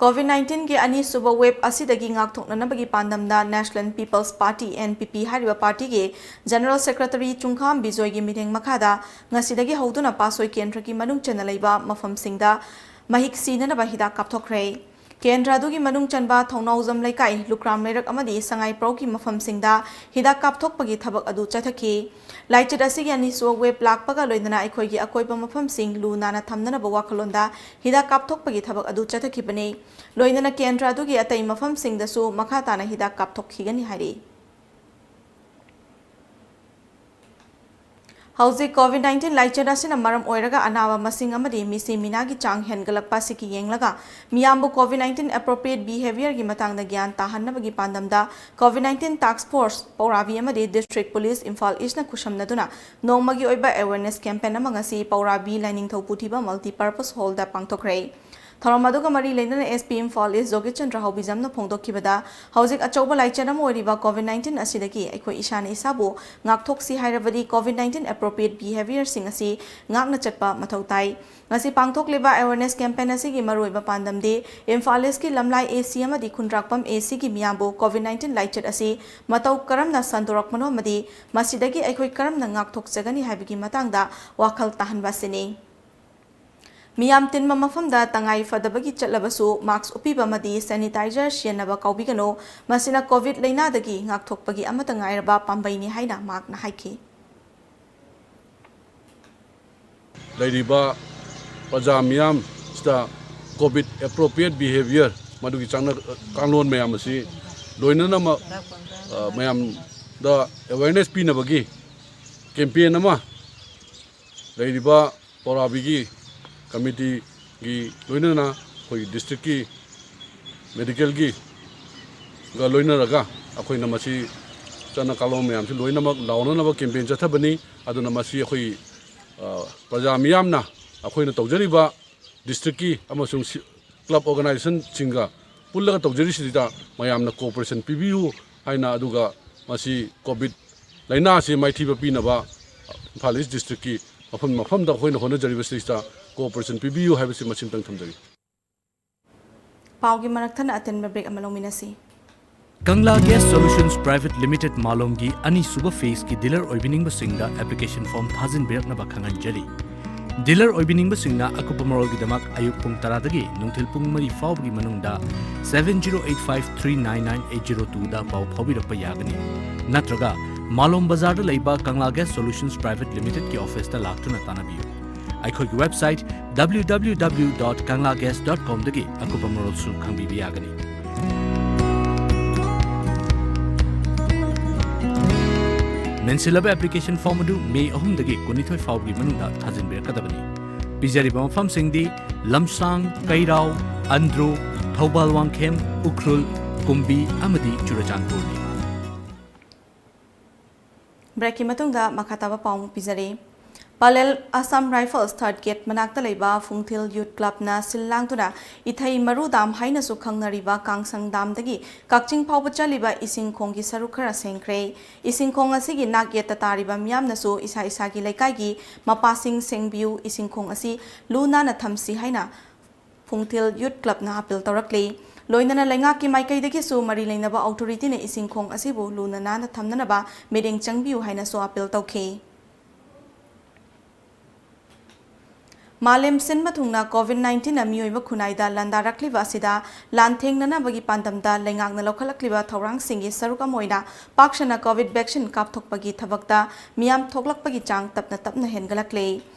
COVID nineteenꯒꯤ ꯑꯅꯤꯁꯨꯕ wave ꯑꯁꯤꯗꯒꯤ ꯉꯥꯛꯊꯣꯛꯅꯅꯕꯒꯤ ꯄꯥꯟꯗꯝꯗ National People's Party, N P P, ꯍꯥꯏꯔꯤꯕ partyꯒꯤ General Secretary ꯆꯨꯡꯈꯥꯝ ꯕꯤꯖꯣꯏꯒꯤ ꯃꯤꯠꯌꯦꯡ ꯃꯈꯥꯗ ꯉꯁꯤꯗꯒꯤ ꯍꯧꯗꯨꯅ ꯄꯥꯠꯁꯣꯏ ꯀꯦꯟꯗ꯭ꯔꯒꯤ ꯃꯅꯨꯡ ꯆꯟꯅ ꯂꯩꯕ ꯃꯐꯝꯁꯤꯡꯗ ꯃꯍꯤꯛ ꯁꯤꯅꯅꯕ ꯍꯤꯗꯥꯛ ꯀꯥꯞꯊꯣꯛꯈ꯭ꯔꯦ꯫ ꯀꯦꯟꯗ꯭ꯔ ꯑꯗꯨꯒꯤ ꯃꯅꯨꯡ ꯆꯟꯕ ꯊꯧꯅꯥꯎꯖꯝ ꯂꯩꯀꯥꯏ, ꯂꯨꯀ꯭ꯔꯥꯝ ꯂꯩꯔꯛ ꯑꯃꯗꯤ ꯁꯉꯥꯏꯄ꯭ꯔꯧꯒꯤ ꯃꯐꯝꯁꯤꯡꯗ ꯍꯤꯗꯥꯛ ꯀꯥꯞꯊꯣꯛꯄꯒꯤ ꯊꯕꯛ ꯑꯗꯨ ꯆꯠꯊꯈꯤ꯫ ꯂꯥꯏꯆꯠ ꯑꯁꯤꯒꯤ ꯑꯅꯤꯁꯨꯕ wave ꯂꯥꯛꯄꯒ ꯂꯣꯏꯅꯅ ꯑꯩꯈꯣꯏꯒꯤ ꯑꯀꯣꯏꯕ ꯃꯐꯝꯁꯤꯡ ꯂꯨ ꯅꯥꯟꯅ ꯊꯝꯅꯅꯕ ꯋꯥꯈꯜꯂꯣꯟꯗ ꯍꯤꯗꯥꯛ ꯀꯥꯞꯊꯣꯛꯄꯒꯤ ꯊꯕꯛ ꯑꯗꯨ ꯆꯠꯊꯈꯤꯕꯅꯤ꯫ ꯂꯣꯏꯅꯅ ꯀꯦꯟꯗ꯭ꯔ ꯑꯗꯨꯒꯤ ꯑꯇꯩ ꯃꯐꯝꯁꯤꯡꯗꯁꯨ ꯃꯈꯥ ꯇꯥꯅ ꯍꯤꯗꯥꯛ ꯀꯥꯞꯊꯣꯛꯈꯤꯒꯅꯤ ꯍꯥꯏꯔꯤ꯫ ꯍꯧꯖꯤꯛ COVID nineteen ꯂꯥꯏꯆꯠ ꯑꯁꯤꯅ ꯃꯔꯝ ꯑꯣꯏꯔꯒ ꯑꯅꯥꯕ ꯃꯁꯤꯡ ꯑꯃꯗꯤ ꯃꯤꯁꯤ ꯃꯤꯅꯥꯒꯤ ꯆꯥꯡ ꯍꯦꯟꯒꯠꯂꯛꯄ ꯑꯁꯤꯒꯤ ꯌꯦꯡꯂꯒ, ꯃꯤꯌꯥꯝꯕꯨ COVID nineteen appropriate behaviourꯒꯤ ꯃꯇꯥꯡꯗ ꯒ꯭ꯌꯥꯟ ꯇꯥꯍꯟꯅꯕꯒꯤ ꯄꯥꯟꯗꯝꯗ COVID nineteen task force ꯄꯧꯔꯥꯕꯤ ꯑꯃꯗꯤ District Police ꯏꯝꯐꯥꯜ ꯏꯁꯅ ꯈꯨꯠꯁꯝꯅꯗꯨꯅ ꯅꯣꯡꯃꯒꯤ ꯑꯣꯏꯕ awareness campaign ꯑꯃ ꯉꯁꯤ ꯄꯧꯔꯥꯕꯤ ꯂꯥꯏꯅꯤꯡꯊꯧ ꯄꯨꯊꯤꯕ multipurpose hallꯗ ꯄꯥꯡꯊꯣꯛꯈ꯭ꯔꯦ꯫ ꯊꯧꯔꯝ ꯑꯗꯨꯒ ꯃꯔꯤ ꯂꯩꯅꯅ S P ꯏꯝꯐꯥꯜ ꯏꯁ ꯖꯣꯒꯤꯆꯟꯗ꯭ꯔ ꯍꯥꯎꯕꯤꯖꯝꯅ ꯐꯣꯡꯗꯣꯛꯈꯤꯕꯗ, ꯍꯧꯖꯤꯛ ꯑꯆꯧꯕ ꯂꯥꯏꯆꯠ ꯑꯃ ꯑꯣꯏꯔꯤꯕ COVID nineteen ꯑꯁꯤꯗꯒꯤ ꯑꯩꯈꯣꯏ ꯏꯁꯥꯅ ꯏꯁꯥꯕꯨ ꯉꯥꯛꯊꯣꯛꯁꯤ ꯍꯥꯏꯔꯕꯗꯤ COVID nineteen appropriate behaviourꯁꯤꯡ ꯑꯁꯤ ꯉꯥꯛꯅ ꯆꯠꯄ ꯃꯊꯧ ꯇꯥꯏ꯫ ꯉꯁꯤ ꯄꯥꯡꯊꯣꯛꯂꯤꯕ awareness campaign ꯑꯁꯤꯒꯤ ꯃꯔꯨꯑꯣꯏꯕ ꯄꯥꯟꯗꯝꯗꯤ ꯏꯝꯐꯥꯜ ꯏꯁꯀꯤ ꯂꯝꯂꯥꯏ A C ꯑꯃꯗꯤ ꯈꯨꯟꯗ꯭ꯔꯥꯛꯄꯝ A Cꯒꯤ ꯃꯤꯌꯥꯝꯕꯨ COVID nineteen ꯂꯥꯏꯆꯠ ꯑꯁꯤ ꯃꯇꯧ ꯀꯔꯝꯅ ꯁꯟꯗꯣꯔꯛꯄꯅꯣ ꯑꯃꯗꯤ ꯃꯁꯤꯗꯒꯤ ꯑꯩꯈꯣꯏ ꯀꯔꯝꯅ ꯉꯥꯛꯊꯣꯛꯆꯒꯅꯤ ꯍꯥꯏꯕꯒꯤ ꯃꯇꯥꯡꯗ ꯋꯥꯈꯜ ꯇꯥꯍꯟꯕ ꯑꯁꯤꯅꯤ꯫ ꯃꯤꯌꯥꯝ ꯇꯤꯟꯕ ꯃꯐꯝꯗ ꯇꯉꯥꯏ ꯐꯗꯕꯒꯤ ꯆꯠꯂꯕꯁꯨ mask ꯎꯞꯄꯤꯕ ꯑꯃꯗꯤ sanitizer ꯁꯤꯖꯤꯟꯅꯕ ꯀꯥꯎꯕꯤꯒꯅꯨ꯫ ꯃꯁꯤꯅ COVID ꯂꯥꯏꯅꯥꯗꯒꯤ ꯉꯥꯛꯊꯣꯛꯄꯒꯤ ꯑꯃꯠꯇ ꯉꯥꯏꯔꯕ ꯄꯥꯝꯕꯩꯅꯤ ꯍꯥꯏꯅ ꯃꯍꯥꯛꯅ ꯍꯥꯏꯈꯤ꯫ ꯂꯩꯔꯤꯕ ꯄ꯭ꯔꯖꯥ ꯃꯤꯌꯥꯝꯁꯤꯗ COVID appropriate behaviour, ꯃꯗꯨꯒꯤ ꯆꯠꯅ ꯀꯥꯡꯂꯣꯟ ꯃꯌꯥꯝ ꯑꯁꯤ ꯂꯣꯏꯅꯅꯃꯛ, ꯑ, ꯃꯌꯥꯝꯗ awareness ꯄꯤꯅꯕꯒꯤ ꯀꯦꯝꯄꯦꯟ ꯑꯃ ꯂꯩꯔꯤꯕ ꯄꯧꯔꯥꯕꯤꯒꯤ ꯀꯃꯤꯇꯤꯒꯤ ꯂꯣꯏꯅꯅ ꯑꯩꯈꯣꯏꯒꯤ ꯗꯤꯁꯇ꯭ꯔꯤꯛꯀꯤ ꯃꯦꯗꯤꯀꯦꯜꯒꯤ ꯒ ꯂꯣꯏꯅꯔꯒ ꯑꯩꯈꯣꯏꯅ ꯃꯁꯤ ꯆꯠꯅ ꯀꯥꯡꯂꯣꯟ ꯃꯌꯥꯝꯁꯤ ꯂꯣꯏꯅꯃꯛ ꯂꯥꯎꯅꯅꯕ ꯀꯦꯝꯄꯦꯟ ꯆꯠꯊꯕꯅꯤ꯫ ꯑꯗꯨꯅ ꯃꯁꯤ ꯑꯩꯈꯣꯏ, ꯑ, ꯄ꯭ꯔꯖꯥ ꯃꯤꯌꯥꯝꯅ ꯑꯩꯈꯣꯏꯅ ꯇꯧꯖꯔꯤꯕ ꯗꯤꯁꯇ꯭ꯔꯤꯛꯀꯤ ꯑꯃꯁꯨꯡ ꯁꯤ-, ꯀ꯭ꯂꯕ ꯑꯣꯔꯒꯅꯥꯏꯖꯦꯁꯟꯁꯤꯡꯒ ꯄꯨꯜꯂꯒ ꯇꯧꯖꯔꯤꯁꯤꯗ ꯃꯌꯥꯝꯅ ꯀꯣꯑꯣꯄꯔꯦꯁꯟ ꯄꯤꯕꯤꯌꯨ ꯍꯥꯏꯅ, ꯑꯗꯨꯒ ꯃꯁꯤ ꯀꯣꯚꯤꯗ ꯂꯥꯏꯅꯥ ꯑꯁꯤ ꯃꯥꯏꯊꯤꯕ ꯄꯤꯅꯕ ꯏꯝꯐꯥꯜ ꯏꯁ ꯗꯤꯁꯇ꯭ꯔꯤꯛꯀꯤ ꯃꯐꯝ ꯃꯐꯝꯗ ꯑꯩꯈꯣꯏꯅ ꯍꯣꯠꯅꯖꯔꯤꯕꯁꯤꯗ ꯀꯣꯑꯣꯄꯔꯦꯁꯟ ꯄꯤꯕꯤꯌꯨ ꯍꯥꯏꯕꯁꯤ ꯃꯁꯤꯝꯇꯪ ꯊꯝꯖꯒꯦ꯫ ꯄꯥꯎꯒꯤ ꯃꯔꯛ ꯊꯠꯅ ꯑꯇꯦꯟꯕ ꯕ꯭ꯔꯦꯛ ꯑꯃ ꯂꯧꯃꯤꯟꯅꯁꯤ꯫ ꯀꯪꯂꯥ ꯒ꯭ꯌꯥꯁ ꯁꯣꯂꯨꯁꯟꯁ ꯄ꯭ꯔꯥꯏꯚꯦꯠ ꯂꯤꯃꯤꯇꯦꯗ ꯃꯥꯂꯣꯝꯒꯤ ꯑꯅꯤꯁꯨꯕ ꯐꯦꯖꯀꯤ ꯗꯤꯂꯔ ꯑꯣꯏꯕꯤꯅꯤꯡꯕꯁꯤꯡꯗ ꯑꯦꯄ꯭ꯂꯤꯀꯦꯁꯟ ꯐꯣꯔꯝ ꯊꯥꯖꯤꯟꯕꯤꯔꯛꯅꯕ ꯈꯪꯍꯟꯖꯔꯤ꯫ ꯗꯤꯂꯔ ꯑꯣꯏꯕꯤꯅꯤꯡꯕꯁꯤꯡꯅ ꯑꯀꯨꯞꯄ ꯃꯔꯣꯜꯒꯤꯗꯃꯛ ꯑꯌꯨꯛ ꯄꯨꯡ ꯇꯔꯥꯗꯒꯤ ꯅꯨꯡꯊꯤꯜ ꯄꯨꯡ ꯃꯔꯤ ꯐꯥꯎꯕꯒꯤ ꯃꯅꯨꯡꯗ seven zero eight five three nine nine eight zero two ꯗ ꯄꯥꯎ ꯐꯥꯎꯕꯤꯔꯛꯄ ꯌꯥꯒꯅꯤ꯫ ꯅꯠꯇ꯭ꯔꯒ ꯃꯥꯂꯣꯝ ꯕꯖꯥꯔꯗ ꯂꯩꯕ ꯀꯪꯂꯥ ꯒ꯭ꯌꯥꯁ ꯁꯣꯂꯨꯁꯟꯁ ꯄ꯭ꯔꯥꯏꯚꯦꯠ ꯂꯤꯃꯤꯇꯦꯗꯀꯤ ꯑꯣꯐꯤꯁꯇ ꯂꯥꯛꯇꯨꯅ ꯇꯥꯟꯅꯕꯤꯌꯨ꯫ ꯑꯩꯈꯣꯏꯒꯤ website W W W dot kangla gas dot com ꯗꯒꯤ ꯑꯀꯨꯞꯄ ꯃꯔꯣꯜꯁꯨ ꯈꯪꯕꯤꯕ ꯌꯥꯒꯅꯤ꯫ ꯃꯦꯟꯁꯤꯜꯂꯕ ꯑꯦꯄ꯭ꯂꯤꯀꯦꯁꯟ ꯐꯣꯔꯝ ꯑꯗꯨ ꯃꯦ ꯑꯍꯨꯝꯗꯒꯤ ꯀꯨꯟꯅꯤꯊꯣꯏ ꯐꯥꯎꯕꯒꯤ ꯃꯅꯨꯡꯗ ꯊꯥꯖꯤꯟꯕꯤꯔꯛꯀꯗꯕꯅꯤ꯫ ꯄꯤꯖꯔꯤꯕ ꯃꯐꯝꯁꯤꯡꯗꯤ ꯂꯝꯁꯥꯡ, ꯀꯩꯔꯥꯎ, ꯑꯟꯗ꯭ꯔꯣ, ꯊꯧꯕꯥꯜ ꯋꯥꯡꯈꯦꯝ, ꯎꯈ꯭ꯔꯨꯜ, ꯀꯨꯝꯕꯤ ꯑꯃꯗꯤ ꯆꯨꯔꯆꯥꯟꯄꯨꯔꯅꯤ꯫ ꯕ꯭ꯔꯦꯛꯀꯤ ꯃꯇꯨꯡꯗ ꯃꯈꯥ ꯇꯥꯕ ꯄꯥꯎ ꯑꯃꯨꯛ ꯄꯤꯖꯔꯤ꯫ ꯄꯂꯦꯜ ꯑꯁꯥꯝ ꯔꯥꯏꯐꯜꯁ ꯊꯥꯔꯠ ꯒꯦꯠ ꯃꯅꯥꯛꯇ ꯂꯩꯕ ꯐꯨꯡꯊꯤꯜ ꯌꯨꯠ ꯀ꯭ꯂꯕꯅ ꯁꯤꯜ ꯂꯥꯡꯗꯨꯅ ꯏꯊꯩ ꯃꯔꯨ ꯗꯥꯝ ꯍꯥꯏꯅꯁꯨ ꯈꯪꯅꯔꯤꯕ ꯀꯥꯡꯁꯪ ꯗꯥꯝꯗꯒꯤ ꯀꯛꯆꯤꯡ ꯐꯥꯎꯕ ꯆꯠꯂꯤꯕ ꯏꯁꯤꯡ ꯈꯣꯡꯒꯤ ꯁꯔꯨꯛ ꯈꯔ ꯁꯦꯡꯈ꯭ꯔꯦ꯫ ꯏꯁꯤꯡ ꯈꯣꯡ ꯑꯁꯤꯒꯤ ꯅꯥꯛ ꯌꯦꯠꯇ ꯇꯥꯔꯤꯕ ꯃꯤꯌꯥꯝꯅꯁꯨ ꯏꯁꯥ ꯏꯁꯥꯒꯤ ꯂꯩꯀꯥꯏꯒꯤ ꯃꯄꯥꯁꯤꯡ ꯁꯦꯡꯕꯤꯌꯨ, ꯏꯁꯤꯡ ꯈꯣꯡ ꯑꯁꯤ ꯂꯨ ꯅꯥꯟꯅ ꯊꯝꯁꯤ ꯍꯥꯏꯅ ꯐꯨꯡꯊꯤꯜ ꯌꯨꯠ ꯀ꯭ꯂꯕꯅ ꯑꯥꯄꯤꯜ ꯇꯧꯔꯛꯂꯤ꯫ ꯂꯣꯏꯅꯅ ꯂꯩꯉꯥꯛꯀꯤ ꯃꯥꯏꯀꯩꯗꯒꯤꯁꯨ ꯃꯔꯤ ꯂꯩꯅꯕ ꯑꯣꯊꯣꯔꯤꯇꯤꯅ ꯏꯁꯤꯡ ꯈꯣꯡ ꯑꯁꯤꯕꯨ ꯂꯨꯅ ꯅꯥꯟꯅ ꯊꯝꯅꯅꯕ ꯃꯤꯠꯌꯦꯡ ꯆꯪꯕꯤꯌꯨ ꯍꯥꯏꯅꯁꯨ ꯑꯥꯄꯤꯜ ꯇꯧꯈꯤ꯫ ꯃꯥꯂꯦꯝ ꯁꯤꯟꯕ ꯊꯨꯡꯅ ꯀꯣꯚꯤꯗ ꯅꯥꯏꯟꯇꯤꯟꯅ ꯃꯤꯑꯣꯏꯕ ꯈꯨꯟꯅꯥꯏꯗ ꯂꯥꯟꯗꯥꯔꯛꯂꯤꯕ ꯑꯁꯤꯗ ꯂꯥꯟꯊꯦꯡꯅꯅꯕꯒꯤ ꯄꯥꯟꯗꯝꯗ ꯂꯩꯉꯥꯛꯅ ꯂꯧꯈꯠꯂꯛꯂꯤꯕ ꯊꯧꯔꯥꯡꯁꯤꯡꯒꯤ ꯁꯔꯨꯛ ꯑꯃ ꯑꯣꯏꯅ ꯄꯥꯛ ꯁꯟꯅ ꯀꯣꯚꯤꯗ ꯚꯦꯛꯁꯤꯟ ꯀꯥꯞꯊꯣꯛꯄꯒꯤ ꯊꯕꯛꯇ ꯃꯤꯌꯥꯝ ꯊꯣꯛꯂꯛꯄꯒꯤ ꯆꯥꯡ ꯇꯞꯅ ꯇꯞꯅ ꯍꯦꯟꯒꯠꯂꯛꯂꯦ꯫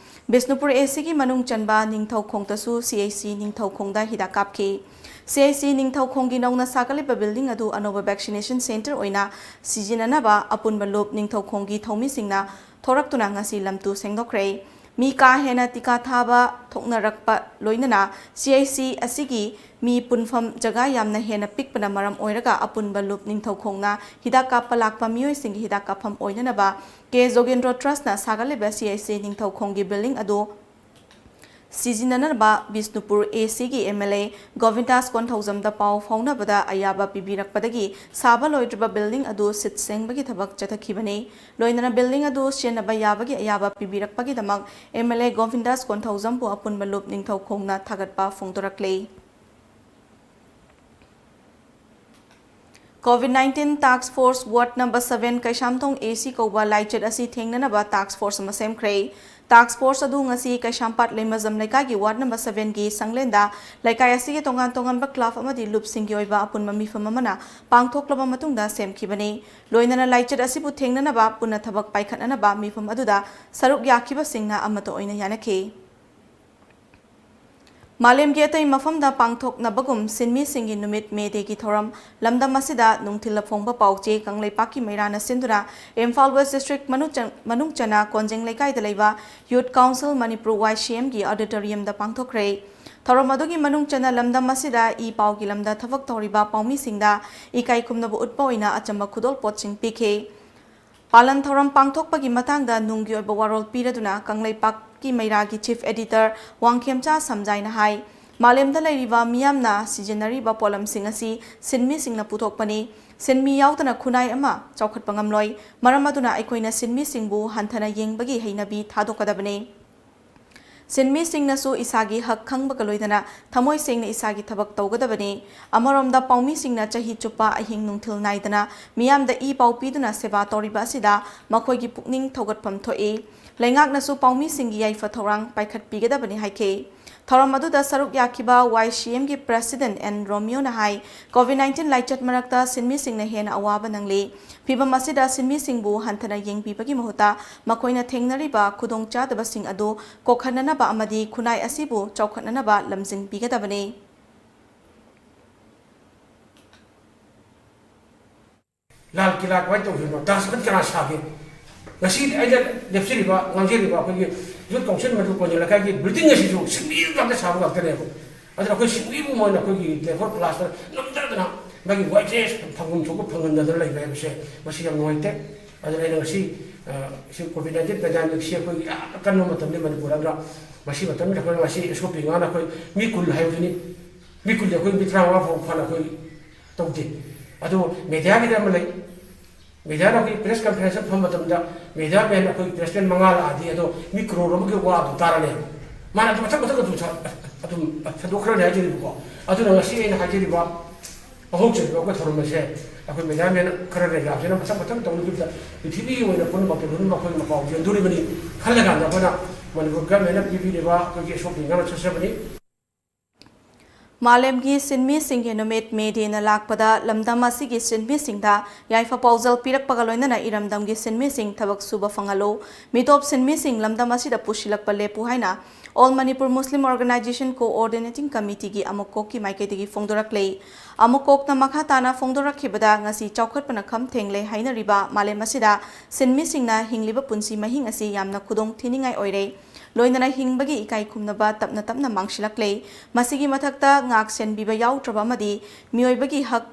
ꯕꯤꯁꯅꯨꯄꯨꯔ ꯑꯦ ꯁꯤꯒꯤ ꯃꯅꯨꯡ ꯆꯟꯕ ꯅꯤꯡꯊꯧꯈꯣꯡꯗꯁꯨ ꯁꯤ ꯑꯩꯆ ꯁꯤ ꯅꯤꯡꯊꯧꯈꯣꯡꯗ ꯍꯤꯗꯥꯛ ꯀꯥꯞꯈꯤ꯫ ꯁꯤ ꯑꯩꯆ ꯁꯤ ꯅꯤꯡꯊꯧꯈꯣꯡꯒꯤ ꯅꯧꯅ ꯁꯥꯒꯠꯂꯤꯕ ꯕꯤꯜꯗꯤꯡ ꯑꯗꯨ ꯑꯅꯧꯕ ꯚꯦꯛꯁꯤꯅꯦꯁꯟ ꯁꯦꯟꯇꯔ ꯑꯣꯏꯅ ꯁꯤꯖꯤꯟꯅꯅꯕ ꯑꯄꯨꯟꯕ ꯂꯨꯞ ꯅꯤꯡꯊꯧꯈꯣꯡꯒꯤ ꯊꯧꯃꯤꯁꯤꯡꯅ ꯊꯣꯔꯛꯇꯨꯅ ꯉꯁꯤ ꯂꯝꯇꯨ ꯁꯦꯡꯗꯣꯛꯈ꯭ꯔꯦ꯫ ꯃꯤ ꯀꯥ ꯍꯦꯟꯅ ꯇꯤꯀꯥ ꯊꯥꯕ ꯊꯣꯛꯅꯔꯛꯄ ꯂꯣꯏꯅꯅ ꯁꯤ ꯑꯥꯏ ꯁꯤ ꯑꯁꯤꯒꯤ ꯃꯤ ꯄꯨꯟꯐꯝ ꯖꯒꯥ ꯌꯥꯝꯅ ꯍꯦꯟꯅ ꯄꯤꯛꯄꯅ ꯃꯔꯝ ꯑꯣꯏꯔꯒ ꯑꯄꯨꯟꯕ ꯂꯨꯞ ꯅꯤꯡꯊꯧꯈꯣꯡꯅ ꯍꯤꯗꯥꯛ ꯀꯥꯞꯄ ꯂꯥꯛꯄ ꯃꯤꯑꯣꯏꯁꯤꯡꯒꯤ ꯍꯤꯗꯥꯛ ꯀꯥꯞꯐꯝ ꯑꯣꯏꯅꯅꯕ ꯀꯦ ꯖꯣꯒꯦꯟꯗ꯭ꯔꯣ ꯇ꯭ꯔꯁꯅ ꯁꯥꯒꯠꯂꯤꯕ ꯁꯤ ꯑꯥꯏ ꯁꯤ ꯅꯤꯡꯊꯧꯈꯣꯡꯒꯤ ꯕꯤꯜꯗꯤꯡ ꯑꯗꯨ ꯁꯤꯖꯤꯟꯅꯅꯕ ꯕꯤꯁꯅꯨꯄꯨꯔ ꯑꯦ ꯁꯤꯒꯤ ꯑꯦꯝ ꯑꯦꯜ ꯑꯦ ꯒꯣꯕꯤꯟꯗꯥꯁ ꯀꯣꯟꯊꯧꯖꯝꯗ ꯄꯥꯎ ꯐꯥꯎꯅꯕꯗ ꯑꯌꯥꯕ ꯄꯤꯕꯤꯔꯛꯄꯗꯒꯤ ꯁꯥꯕ ꯂꯣꯏꯗ꯭ꯔꯤꯕ ꯕꯤꯜꯗꯤꯡ ꯑꯗꯨ ꯁꯤꯠ ꯁꯦꯡꯕꯒꯤ ꯊꯕꯛ ꯆꯠꯊꯈꯤꯕꯅꯤ꯫ ꯂꯣꯏꯅꯅ ꯕꯤꯜꯗꯤꯡ ꯑꯗꯨ ꯁꯦꯟꯅꯕ ꯌꯥꯕꯒꯤ ꯑꯌꯥꯕ ꯄꯤꯕꯤꯔꯛꯄꯒꯤꯗꯃꯛ ꯑꯦꯝ ꯑꯦꯜ ꯑꯦ ꯒꯣꯕꯤꯟꯗꯥꯁ ꯀꯣꯟꯊꯧꯖꯝꯕꯨ ꯑꯄꯨꯟꯕ ꯂꯨꯞ ꯅꯤꯡꯊꯧꯈꯣꯡꯅ ꯊꯥꯒꯠꯄ ꯐꯣꯡꯗꯣꯔꯛꯂꯤ꯫ COVID nineteen task force ward number seven Keishamthong ꯑꯦ ꯁꯤ ꯀꯧꯕ ꯂꯥꯏꯆꯠ ꯑꯁꯤ ꯊꯦꯡꯅꯅꯕ task force ꯑꯃ ꯁꯦꯝꯈ꯭ꯔꯦ꯫ Task force ꯑꯗꯨ ꯉꯁꯤ ꯀꯩꯁꯥꯝꯄꯥꯠ ꯂꯩꯃꯖꯝ ꯂꯩꯀꯥꯏꯒꯤ ward number sevenꯒꯤ ꯁꯪꯂꯦꯟꯗ ꯂꯩꯀꯥꯏ ꯑꯁꯤꯒꯤ ꯇꯣꯉꯥꯟ ꯇꯣꯉꯥꯟꯕ club ꯑꯃꯗꯤ ꯂꯨꯞꯁꯤꯡꯒꯤ ꯑꯣꯏꯕ ꯑꯄꯨꯟꯕ ꯃꯤꯐꯝ ꯑꯃꯅ ꯄꯥꯡꯊꯣꯛꯂꯕ ꯃꯇꯨꯡꯗ ꯁꯦꯝꯈꯤꯕꯅꯤ꯫ ꯂꯣꯏꯅꯅ ꯂꯥꯏꯆꯠ ꯑꯁꯤꯕꯨ ꯊꯦꯡꯅꯅꯕ ꯄꯨꯟꯅ ꯊꯕꯛ ꯄꯥꯏꯈꯠꯅꯅꯕ ꯃꯤꯐꯝ ꯑꯗꯨꯗ ꯁꯔꯨꯛ ꯌꯥꯈꯤꯕꯁꯤꯡꯅ ꯑꯃꯠꯇ ꯑꯣꯏꯅ ꯌꯥꯅꯈꯤ꯫ ꯃꯥꯂꯦꯝꯒꯤ ꯑꯇꯩ ꯃꯐꯝꯗ ꯄꯥꯡꯊꯣꯛꯅꯕꯒꯨꯝ ꯁꯤꯟꯃꯤꯁꯤꯡꯒꯤ ꯅꯨꯃꯤꯠ, May Dayꯒꯤ ꯊꯧꯔꯝ ꯂꯝꯗꯝ ꯑꯁꯤꯗ ꯅꯨꯡꯊꯤꯜ ꯑꯐꯣꯡꯕ ꯄꯥꯎꯆꯦ ꯀꯪꯂꯩꯄꯥꯛꯀꯤ ꯃꯩꯔꯥꯅ ꯁꯤꯟꯗꯨꯅ ꯏꯝꯐꯥꯜ West District ꯃꯅꯨꯡ ꯆꯟ-, ꯃꯅꯨꯡ ꯆꯟꯅ ꯀꯣꯟꯖꯦꯡ ꯂꯩꯀꯥꯏꯗ ꯂꯩꯕ Youth Council Manipur, Y C Mꯒꯤ auditoriumꯗ ꯄꯥꯡꯊꯣꯛꯈ꯭ꯔꯦ꯫ ꯊꯧꯔꯝ ꯑꯗꯨꯒꯤ ꯃꯅꯨꯡ ꯆꯟꯅ ꯂꯝꯗꯝ ꯑꯁꯤꯗ ꯏ ꯄꯥꯎꯒꯤ ꯂꯝꯗ ꯊꯕꯛ ꯇꯧꯔꯤꯕ ꯄꯥꯎꯃꯤꯁꯤꯡꯗ ꯏꯀꯥꯏ ꯈꯨꯝꯅꯕ ꯎꯠꯄ ꯑꯣꯏꯅ ꯑꯆꯝꯕ ꯈꯨꯗꯣꯜꯄꯣꯠꯁꯤꯡ ꯄꯤꯈꯤ꯫ ꯄꯥꯂꯟ ꯊꯧꯔꯝ ꯄꯥꯡꯊꯣꯛꯄꯒꯤ ꯃꯇꯥꯡꯗ ꯅꯨꯡꯒꯤ ꯑꯣꯏꯕ ꯋꯥꯔꯣꯜ ꯄꯤꯔꯗꯨꯅ ꯀꯪꯂꯩꯄꯥꯛꯀꯤ ꯃꯩꯔꯥꯒꯤ Chief Editor ꯋꯥꯡꯈꯦꯝꯆꯥ ꯁꯝꯖꯥꯏꯅ ꯍꯥꯏ, ꯃꯥꯂꯦꯝꯗ ꯂꯩꯔꯤꯕ ꯃꯤꯌꯥꯝꯅ ꯁꯤꯖꯤꯟꯅꯔꯤꯕ ꯄꯣꯠꯂꯝꯁꯤꯡ ꯑꯁꯤ ꯁꯤꯟꯃꯤꯁꯤꯡꯅ ꯄꯨꯊꯣꯛꯄꯅꯤ꯫ ꯁꯤꯟꯃꯤ ꯌꯥꯎꯗꯅ ꯈꯨꯟꯅꯥꯏ ꯑꯃ ꯆꯥꯎꯈꯠꯄ ꯉꯝꯂꯣꯏ꯫ ꯃꯔꯝ ꯑꯗꯨꯅ ꯑꯩꯈꯣꯏꯅ ꯁꯤꯟꯃꯤꯁꯤꯡꯕꯨ ꯍꯟꯊꯅ ꯌꯦꯡꯕꯒꯤ ꯍꯩꯅꯕꯤ ꯊꯥꯗꯣꯛꯀꯗꯕꯅꯤ꯫ ꯁꯤꯟꯃꯤꯁꯤꯡꯅꯁꯨ ꯏꯁꯥꯒꯤ ꯍꯛ ꯈꯪꯕꯒ ꯂꯣꯏꯅꯅ ꯊꯃꯣꯏ ꯁꯦꯡꯅ ꯏꯁꯥꯒꯤ ꯊꯕꯛ ꯇꯧꯒꯗꯕꯅꯤ꯫ ꯑꯃꯔꯣꯝꯗ ꯄꯥꯎꯃꯤꯁꯤꯡꯅ ꯆꯍꯤ ꯆꯨꯞꯄ ꯑꯍꯤꯡ ꯅꯨꯡꯊꯤꯜ ꯅꯥꯏꯗꯅ ꯃꯤꯌꯥꯝꯗ ꯏ ꯄꯥꯎ ꯄꯤꯗꯨꯅ ꯁꯦꯕꯥ ꯇꯧꯔꯤꯕ ꯑꯁꯤꯗ ꯃꯈꯣꯏꯒꯤ ꯄꯨꯛꯅꯤꯡ ꯊꯧꯒꯠꯐꯝ ꯊꯣꯛꯏ꯫ ꯂꯩꯉꯥꯛꯅꯁꯨ ꯄꯥꯎꯃꯤꯁꯤꯡꯒꯤ ꯌꯥꯏꯐ ꯊꯧꯔꯥꯡ ꯄꯥꯏꯈꯠꯄꯤꯒꯗꯕꯅꯤ ꯍꯥꯏꯈꯤ꯫ ꯊꯧꯔꯝ ꯑꯗꯨꯗ ꯁꯔꯨꯛ ꯌꯥꯈꯤꯕ Y C Mꯒꯤ President N Romeoꯅ ꯍꯥꯏ, COVID nineteen ꯂꯥꯏꯆꯠ ꯃꯔꯛꯇ ꯁꯤꯟꯃꯤꯁꯤꯡꯅ ꯍꯦꯟꯅ ꯑꯋꯥꯕ ꯅꯪꯂꯤ꯫ ꯐꯤꯚꯝ ꯑꯁꯤꯗ ꯁꯤꯟꯃꯤꯁꯤꯡꯕꯨ ꯍꯟꯊꯅ ꯌꯦꯡꯕꯤꯕꯒꯤ ꯃꯍꯨꯠꯇ ꯃꯈꯣꯏꯅ ꯊꯦꯡꯅꯔꯤꯕ ꯈꯨꯗꯣꯡꯆꯥꯗꯕꯁꯤꯡ ꯑꯗꯨ ꯀꯣꯛꯍꯟꯅꯅꯕ ꯑꯃꯗꯤ ꯈꯨꯟꯅꯥꯏ ꯑꯁꯤꯕꯨ ꯆꯥꯎꯈꯠꯅꯅꯕ ꯂꯝꯖꯤꯡꯕꯤꯒꯗꯕꯅꯤ꯫ ꯂꯥꯜ ꯀꯤꯂꯥ ꯀꯃꯥꯏꯅ ꯇꯧꯈꯤꯕꯅꯣ? ꯇꯥꯖ ꯃꯍꯜ ꯀꯅꯥ ꯁꯥꯒꯦ? ꯉꯁꯤ ꯑꯩꯅ ꯂꯦꯞꯆꯔꯤꯕ, ꯉꯥꯡꯖꯔꯤꯕ ꯑꯩꯈꯣꯏꯒꯤ ꯌꯨꯠ ꯀꯥꯎꯟꯁꯤꯜ ꯃꯅꯤꯄꯨꯔ ꯀꯣꯟꯖꯦꯜ ꯂꯩꯀꯥꯏꯒꯤ ꯕꯤꯜꯗꯤꯡ ꯑꯁꯤꯁꯨ ꯁꯤꯟꯃꯤ ꯉꯥꯛꯇ ꯁꯥꯕ ꯉꯥꯛꯇꯅꯦꯕ꯫ ꯑꯗꯨꯅ ꯑꯩꯈꯣꯏ ꯁꯤꯟꯃꯤꯕꯨ ꯃꯣꯏꯅ ꯑꯩꯈꯣꯏꯒꯤ ꯂꯦꯕꯔ ꯀ꯭ꯂꯥꯁꯇ ꯅꯝꯊꯗꯅ ꯃꯥꯒꯤ ꯋꯦꯖꯦꯁ ꯐꯪꯐꯝ ꯊꯣꯛꯄ ꯐꯪꯍꯟꯗꯗꯅ ꯂꯩꯕ ꯍꯥꯏꯕꯁꯦ, ꯃꯁꯤ ꯌꯥꯝ ꯅꯨꯡꯉꯥꯏꯇꯦ꯫ ꯑꯗꯨꯅ ꯑꯩꯅ ꯉꯁꯤ, ꯑ, ꯁꯤ ꯀꯣꯚꯤꯗ ꯅꯥꯏꯟꯇꯤꯟ ꯄꯦꯟꯗꯥꯏꯃꯤꯛꯁꯤ ꯑꯩꯈꯣꯏꯒꯤ ꯌꯥꯝꯅ ꯀꯟꯕ ꯃꯇꯝꯅꯤ ꯃꯅꯤꯄꯨꯔ꯫ ꯑꯗꯨꯅ ꯃꯁꯤ ꯃꯇꯝꯗ ꯑꯩꯈꯣꯏꯅ ꯉꯁꯤ ꯑꯦꯁ ꯑꯣ ꯄꯤ ꯉꯥꯛꯅ ꯑꯩꯈꯣꯏ ꯃꯤ ꯀꯨꯟ ꯍꯥꯏꯕꯗꯨꯅꯤ꯫ ꯃꯤ ꯀꯨꯟꯗꯤ ꯑꯩꯈꯣꯏ ꯃꯤ ꯇꯔꯥꯃꯉꯥ ꯐꯥꯎ ꯐꯅ ꯑꯩꯈꯣꯏ ꯇꯧꯗꯦ꯫ ꯑꯗꯨ ꯃꯦꯗꯤꯌꯥꯒꯤꯗꯤ ꯑꯃ ꯂꯩ꯫ ꯃꯦꯗꯤꯌꯥꯅ ꯑꯩꯈꯣꯏ ꯄ꯭ꯔꯦꯁ ꯀꯟꯐꯔꯦꯟꯁ ꯑꯃ ꯐꯝꯕ ꯃꯇꯝꯗ ꯃꯦꯗꯤꯌꯥ ꯃꯦꯟ ꯑꯩꯈꯣꯏ ꯄ꯭ꯔꯦꯁꯃꯦꯟ ꯃꯉꯥ ꯂꯥꯛꯑꯗꯤ ꯑꯗꯣ ꯃꯤ ꯀ꯭ꯔꯣꯔ ꯑꯃꯒꯤ ꯋꯥ ꯑꯗꯨꯝ ꯇꯥꯔꯅꯦꯕ꯫ ꯃꯥꯅ ꯑꯗꯨꯝ ꯃꯊꯪ ꯃꯊꯪ ꯑꯗꯨꯝ ꯁ-, ꯑꯗꯨꯝ ꯁꯟꯗꯣꯛꯈ꯭ꯔꯅꯤ ꯍꯥꯏꯖꯔꯤꯕꯀꯣ꯫ ꯑꯗꯨꯅ ꯉꯁꯤ ꯑꯩꯅ ꯍꯥꯏꯖꯔꯤꯕ ꯍꯧꯖꯔꯤꯕ ꯑꯩꯈꯣꯏ ꯊꯧꯔꯝ ꯑꯁꯦ ꯑꯩꯈꯣꯏ ꯃꯦꯗꯤꯌꯥ ꯃꯦꯟ ꯈꯔ ꯂꯩ ꯌꯥꯝꯁꯤꯅ ꯃꯊꯪ ꯃꯊꯪ ꯇꯧꯅꯈꯤꯕꯗ ꯄ꯭ꯔꯤꯊꯤꯕꯤꯒꯤ ꯑꯣꯏꯅ ꯄꯨꯝꯅꯃꯛꯀꯤ ꯂꯣꯏꯅꯃꯛ ꯑꯩꯈꯣꯏ ꯃꯄꯥꯎ ꯆꯦꯟꯗꯣꯔꯤꯕꯅꯤ ꯈꯜꯂꯀꯥꯟꯗ ꯑꯩꯈꯣꯏꯅ ꯃꯅꯤꯄꯨꯔ ꯒꯚꯔꯟꯃꯦꯟꯅ ꯄꯤꯕꯤꯔꯤꯕ ꯑꯩꯈꯣꯏꯒꯤ ꯑꯦꯁ ꯑꯣ ꯄꯤ ꯉꯥꯛꯅ ꯆꯠꯆꯕꯅꯤ꯫ ꯃꯥꯂꯦꯝꯒꯤ ꯁꯤꯟꯃꯤꯁꯤꯡꯒꯤ ꯅꯨꯃꯤꯠ ꯃꯦ ꯗꯦꯅ ꯂꯥꯛꯄꯗ ꯂꯝꯗꯝ ꯑꯁꯤꯒꯤ ꯁꯤꯟꯃꯤꯁꯤꯡꯗ ꯌꯥꯏꯐ ꯄꯥꯎꯖꯦꯜ ꯄꯤꯔꯛꯄꯒ ꯂꯣꯏꯅꯅ ꯏꯔꯝꯗꯝꯒꯤ ꯁꯤꯟꯃꯤꯁꯤꯡ ꯊꯕꯛ ꯁꯨꯕ ꯐꯪꯍꯜꯂꯨ, ꯃꯤꯇꯣꯞ ꯁꯤꯟꯃꯤꯁꯤꯡ ꯂꯝꯗꯝ ꯑꯁꯤꯗ ꯄꯨꯁꯤꯜꯂꯛꯄ ꯂꯦꯞꯄꯨ ꯍꯥꯏꯅ All Manipur Muslim Organisation Coordinating Committeeꯒꯤ ꯑꯃꯨꯛꯀꯣꯛꯀꯤ ꯃꯥꯏꯀꯩꯗꯒꯤ ꯐꯣꯡꯗꯣꯔꯛꯂꯦ꯫ ꯑꯃꯨꯛꯀꯣꯛꯅ ꯃꯈꯥ ꯇꯥꯅ ꯐꯣꯡꯗꯣꯔꯛꯈꯤꯕꯗ, ꯉꯁꯤ ꯆꯥꯎꯈꯠꯄꯅ ꯈꯝ ꯊꯦꯡꯂꯦ ꯍꯥꯏꯅꯔꯤꯕ ꯃꯥꯂꯦꯝ ꯑꯁꯤꯗ ꯁꯤꯟꯃꯤꯁꯤꯡꯅ ꯍꯤꯡꯂꯤꯕ ꯄꯨꯟꯁꯤ ꯃꯍꯤꯡ ꯑꯁꯤ ꯌꯥꯝꯅ ꯈꯨꯗꯣꯡ ꯊꯤꯅꯤꯡꯉꯥꯏ ꯑꯣꯏꯔꯦ꯫ ꯂꯣꯏꯅꯅ ꯍꯤꯡꯕꯒꯤ ꯏꯀꯥꯏ ꯈꯨꯝꯅꯕ ꯇꯞꯅ ꯇꯞꯅ ꯃꯥꯡꯁꯤꯜꯂꯛꯂꯦ꯫ ꯃꯁꯤꯒꯤ ꯃꯊꯛꯇ ꯉꯥꯛ ꯁꯦꯟꯕꯤꯕ ꯌꯥꯎꯗ꯭ꯔꯕ ꯑꯃꯗꯤ ꯃꯤꯑꯣꯏꯕꯒꯤ ꯍꯛ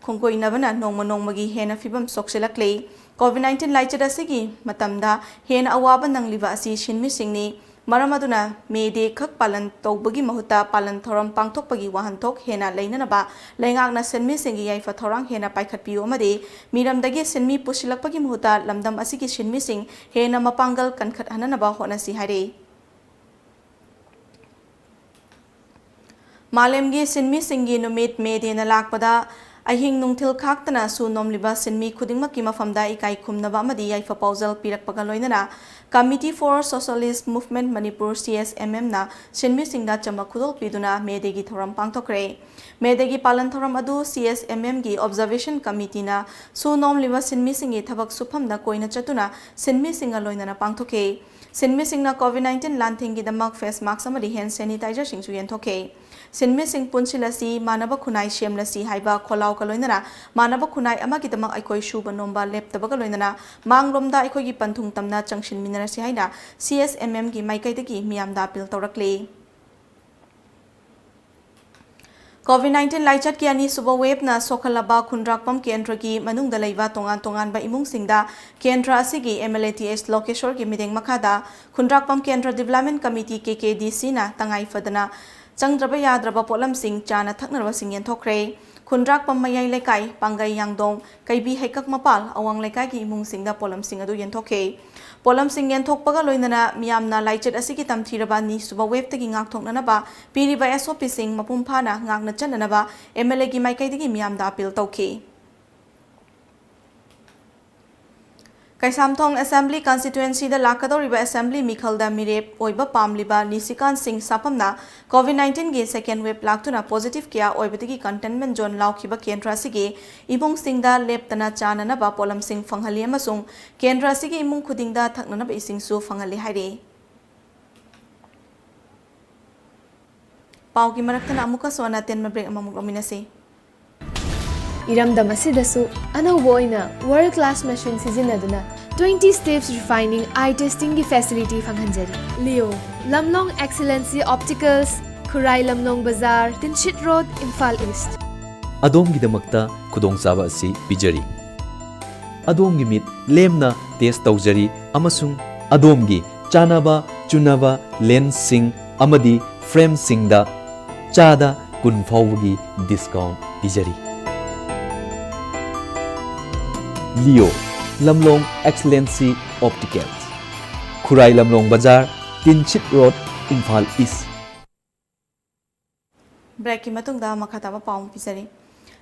ꯈꯣꯡꯒꯣꯏꯅꯕꯅ ꯅꯣꯡꯃ ꯅꯣꯡꯃꯒꯤ ꯍꯦꯟꯅ ꯐꯤꯕꯝ ꯁꯣꯛꯆꯤꯜꯂꯛꯂꯦ꯫ ꯀꯣꯚꯤꯗ ꯅꯥꯏꯟꯇꯤꯟ ꯂꯥꯏꯆꯠ ꯑꯁꯤꯒꯤ ꯃꯇꯝꯗ ꯍꯦꯟꯅ ꯑꯋꯥꯕ ꯅꯪꯂꯤꯕ ꯑꯁꯤ ꯁꯤꯟꯃꯤꯁꯤꯡꯅꯤ꯫ ꯃꯔꯝ ꯑꯗꯨꯅ ꯃꯦ ꯗꯦ ꯈꯛ ꯄꯥꯂꯟ ꯇꯧꯕꯒꯤ ꯃꯍꯨꯠꯇ ꯄꯥꯂꯟ ꯊꯧꯔꯝ ꯄꯥꯡꯊꯣꯛꯄꯒꯤ ꯋꯥꯍꯟꯊꯣꯛ ꯍꯦꯟꯅ ꯂꯩꯅꯅꯕ ꯂꯩꯉꯥꯛꯅ ꯁꯤꯟꯃꯤꯁꯤꯡꯒꯤ ꯌꯥꯏꯐ ꯊꯧꯔꯥꯡ ꯍꯦꯟꯅ ꯄꯥꯏꯈꯠꯄꯤꯌꯨ ꯑꯃꯗꯤ ꯃꯤꯔꯝꯗꯒꯤ ꯁꯤꯟꯃꯤ ꯄꯨꯁꯤꯜꯂꯛꯄꯒꯤ ꯃꯍꯨꯠꯇ ꯂꯝꯗꯝ ꯑꯁꯤꯒꯤ ꯁꯤꯟꯃꯤꯁꯤꯡ ꯍꯦꯟꯅ ꯃꯄꯥꯡꯒꯜ ꯀꯟꯈꯠꯍꯟꯅꯅꯕ ꯍꯣꯠꯅꯁꯤ ꯍꯥꯏꯔꯤ꯫ ꯃꯥꯂꯦꯝꯒꯤ ꯁꯤꯟꯃꯤꯁꯤꯡꯒꯤ ꯅꯨꯃꯤꯠ ꯃꯦ ꯗꯦꯅ ꯂꯥꯛꯄꯗ ꯑꯍꯤꯡ ꯅꯨꯡꯊꯤꯜ ꯈꯥꯛꯇꯅ ꯁꯨ ꯅꯣꯝꯂꯤꯕ ꯁꯤꯟꯃꯤ ꯈꯨꯗꯤꯡꯃꯛꯀꯤ ꯃꯐꯝꯗ ꯏꯀꯥꯏ ꯈꯨꯝꯅꯕ ꯑꯃꯗꯤ ꯌꯥꯏꯐ ꯄꯥꯎꯖꯦꯜ ꯄꯤꯔꯛꯄꯒ ꯂꯣꯏꯅꯅ Committee for Socialist Movement Manipur, C S M M, ꯅ ꯁꯤꯟꯃꯤꯁꯤꯡꯗ ꯆꯝꯕ ꯈꯨꯗꯣꯜ ꯄꯤꯗꯨꯅ ꯃꯦ ꯗꯦꯒꯤ ꯊꯧꯔꯝ ꯄꯥꯡꯊꯣꯛꯈ꯭ꯔꯦ꯫ ꯃꯦ ꯗꯦꯒꯤ ꯄꯥꯂꯟ ꯊꯧꯔꯝ ꯑꯗꯨ C S M M ꯒꯤ Observation Committeeꯅ ꯁꯨ ꯅꯣꯝꯂꯤꯕ ꯁꯤꯟꯃꯤꯁꯤꯡꯒꯤ ꯊꯕꯛ ꯁꯨꯐꯝꯗ ꯀꯣꯏꯅ ꯆꯠꯇꯨꯅ ꯁꯤꯟꯃꯤꯁꯤꯡꯒ ꯂꯣꯏꯅꯅ ꯄꯥꯡꯊꯣꯛꯈꯤ꯫ ꯁꯤꯟꯃꯤꯁꯤꯡꯅ ꯀꯣꯚꯤꯗ ꯅꯥꯏꯟꯇꯤꯟ ꯂꯥꯟꯊꯦꯡꯒꯤꯗꯃꯛ ꯐꯦꯁ ꯃꯥꯛꯁ ꯑꯃꯗꯤ ꯍꯦꯟ ꯁꯦꯅꯤꯇꯥꯏꯖꯔꯁꯤꯡꯁꯨ ꯌꯦꯟꯊꯣꯛꯈꯤ꯫ ꯁꯤꯟꯃꯤꯁꯤꯡ ꯄꯨꯟꯁꯤꯜꯂꯁꯤ, ꯃꯥꯟꯅꯕ ꯈꯨꯟꯅꯥꯏ ꯁꯦꯝꯂꯁꯤ ꯍꯥꯏꯕ ꯈꯣꯜꯂꯥꯎ ꯂꯣꯏꯅꯅ ꯃꯥꯟꯅꯕ ꯈꯨꯟꯅꯥꯏ ꯑꯃꯒꯤꯗꯃꯛ ꯑꯩꯈꯣꯏ ꯁꯨꯕ ꯅꯣꯝꯕ ꯂꯦꯞꯇꯕꯒ ꯂꯣꯏꯅꯅ ꯃꯥꯡꯂꯣꯝꯗ ꯑꯩꯈꯣꯏꯒꯤ ꯄꯟꯊꯨꯡ ꯇꯝꯅ ꯆꯪꯁꯤꯟꯃꯤꯟꯅꯔꯁꯤ ꯍꯥꯏꯅ C S M M ꯒꯤ ꯃꯥꯏꯀꯩꯗꯒꯤ ꯃꯤꯌꯥꯝꯗ ꯑꯥꯄꯤꯜ ꯇꯧꯔꯛꯂꯤ꯫ COVID nineteen ꯂꯥꯏꯆꯠꯀꯤ ꯑꯅꯤꯁꯨꯕ ꯋꯦꯕꯅ ꯁꯣꯛꯍꯜꯂꯕ ꯈꯨꯟꯗ꯭ꯔꯥꯛꯄꯝ ꯀꯦꯟꯗ꯭ꯔꯒꯤ ꯃꯅꯨꯡꯗ ꯂꯩꯕ ꯇꯣꯉꯥꯟ ꯇꯣꯉꯥꯟꯕ ꯏꯃꯨꯡꯁꯤꯡꯗ ꯀꯦꯟꯗ꯭ꯔ ꯑꯁꯤꯒꯤ M L A T S ꯂꯣꯀꯦꯁꯣꯔꯒꯤ ꯃꯤꯠꯌꯦꯡ ꯃꯈꯥꯗ ꯈꯨꯟꯗ꯭ꯔꯥꯛꯄꯝ ꯀꯦꯟꯗ꯭ꯔ Development Committee, K K D C ꯅ ꯇꯉꯥꯏ ꯐꯗꯅ ꯆꯪꯗ꯭ꯔꯕ ꯌꯥꯗ꯭ꯔꯕ ꯄꯣꯠꯂꯝꯁꯤꯡ, ꯆꯥꯅ ꯊꯛꯅꯕꯁꯤꯡ ꯌꯦꯟꯊꯣꯛꯈ꯭ꯔꯦ꯫ ꯈꯨꯟꯗ꯭ꯔꯥꯛꯄꯝ ꯃꯌꯥꯏ ꯂꯩꯀꯥꯏ, ꯄꯥꯡꯒꯩ ꯌꯥꯡꯗꯣꯡ, ꯀꯩꯕꯤ ꯍꯩꯀꯛ ꯃꯄꯥꯜ, ꯑꯋꯥꯡ ꯂꯩꯀꯥꯏꯒꯤ ꯏꯃꯨꯡꯁꯤꯡꯗ ꯄꯣꯠꯂꯝꯁꯤꯡ ꯑꯗꯨ ꯌꯦꯟꯊꯣꯛꯈꯤ꯫ ꯄꯣꯠꯂꯝꯁꯤꯡ ꯌꯦꯟꯊꯣꯛꯄꯒ ꯂꯣꯏꯅꯅ ꯃꯤꯌꯥꯝꯅ ꯂꯥꯏꯆꯠ ꯑꯁꯤꯒꯤ ꯇꯝꯊꯤꯔꯕ ꯑꯅꯤꯁꯨꯕ ꯋꯦꯕꯇꯒꯤ ꯉꯥꯛꯊꯣꯛꯅꯅꯕ ꯄꯤꯔꯤꯕ S O P ꯁꯤꯡ ꯃꯄꯨꯡ ꯐꯥꯅ ꯉꯥꯛꯅ ꯆꯠꯅꯅꯕ M L A ꯒꯤ ꯃꯥꯏꯀꯩꯗꯒꯤ ꯃꯤꯌꯥꯝꯗ ꯑꯥꯄꯤꯜ ꯇꯧꯈꯤ꯫ ꯀꯩꯁꯥꯝꯊꯣꯡ Assembly Constituency ꯗ ꯂꯥꯛꯀꯗꯧꯔꯤꯕ Assembly ꯃꯤꯈꯜꯗ ꯃꯤꯔꯦꯞ ꯑꯣꯏꯕ ꯄꯥꯝꯂꯤꯕ ꯅꯤꯁꯤꯀꯥꯟ ꯁꯤꯡ ꯁꯥꯄꯝꯅ COVID nineteen ꯒꯤ second wave ꯂꯥꯛꯇꯨꯅ positive ꯀꯌꯥ ꯑꯣꯏꯕꯗꯒꯤ containment zone ꯂꯥꯎꯈꯤꯕ ꯀꯦꯟꯗ꯭ꯔ ꯑꯁꯤꯒꯤ ꯏꯃꯨꯡꯁꯤꯡꯗ ꯂꯦꯞꯇꯅ ꯆꯥꯅꯅꯕ ꯄꯣꯠꯂꯝꯁꯤꯡ ꯐꯪꯍꯜꯂꯤ ꯑꯃꯁꯨꯡ ꯀꯦꯟꯗ꯭ꯔ ꯑꯁꯤꯒꯤ ꯏꯃꯨꯡ ꯈꯨꯗꯤꯡꯗ ꯊꯛꯅꯅꯕ ꯏꯁꯤꯡꯁꯨ ꯐꯪꯍꯜꯂꯤ ꯍꯥꯏꯔꯤ꯫ ꯄꯥꯎꯒꯤ ꯃꯔꯛꯇꯅ ꯑꯃꯨꯛꯀꯁꯨ ꯑꯅꯥꯇꯦꯟꯕ break ꯑꯃꯃꯨꯛ ꯂꯧꯃꯤꯟꯅꯁꯤ꯫ ꯏꯔꯝꯗꯝ ꯑꯁꯤꯗꯁꯨ ꯑꯅꯧꯕ ꯑꯣꯏꯅ world class machine ꯁꯤꯖꯤꯟꯅꯗꯨꯅ twenty steps refining eye testing ꯒꯤ facility ꯐꯪꯍꯟꯖꯔꯤ꯫ Leo, Lamlong Excellency Opticals, ꯈꯨꯔꯥꯏ ꯂꯝꯂꯣꯡ ꯕꯖꯥꯔ, ꯇꯤꯟꯁꯤꯠ ꯔꯣꯗ, ꯏꯝꯐꯥꯜ ꯏꯁ꯭ꯠ꯫ ꯑꯗꯣꯝꯒꯤꯗꯃꯛꯇ ꯈꯨꯗꯣꯡꯆꯥꯕ ꯑꯁꯤ ꯄꯤꯖꯔꯤ꯫ ꯑꯗꯣꯝꯒꯤ ꯃꯤꯠ ꯂꯦꯝꯅ test ꯇꯧꯖꯔꯤ ꯑꯃꯁꯨꯡ ꯑꯗꯣꯝꯒꯤ ꯆꯥꯅꯕ ꯆꯨꯅꯕ lens ꯁꯤꯡ ꯑꯃꯗꯤ frame ꯁꯤꯡꯗ ꯆꯥꯗ ꯀꯨꯟ ꯐꯥꯎꯕꯒꯤ discount ꯄꯤꯖꯔꯤ꯫ Leo, Lamlong Excellency Opticals, ꯈꯨꯔꯥꯏ ꯂꯝꯂꯣꯡ ꯕꯖꯥꯔ, Tinsid road, Imphal east. Break ꯀꯤ ꯃꯇꯨꯡꯗ ꯃꯈꯥ ꯇꯥꯕ ꯄꯥꯎ ꯑꯃ ꯄꯤꯖꯔꯤ꯫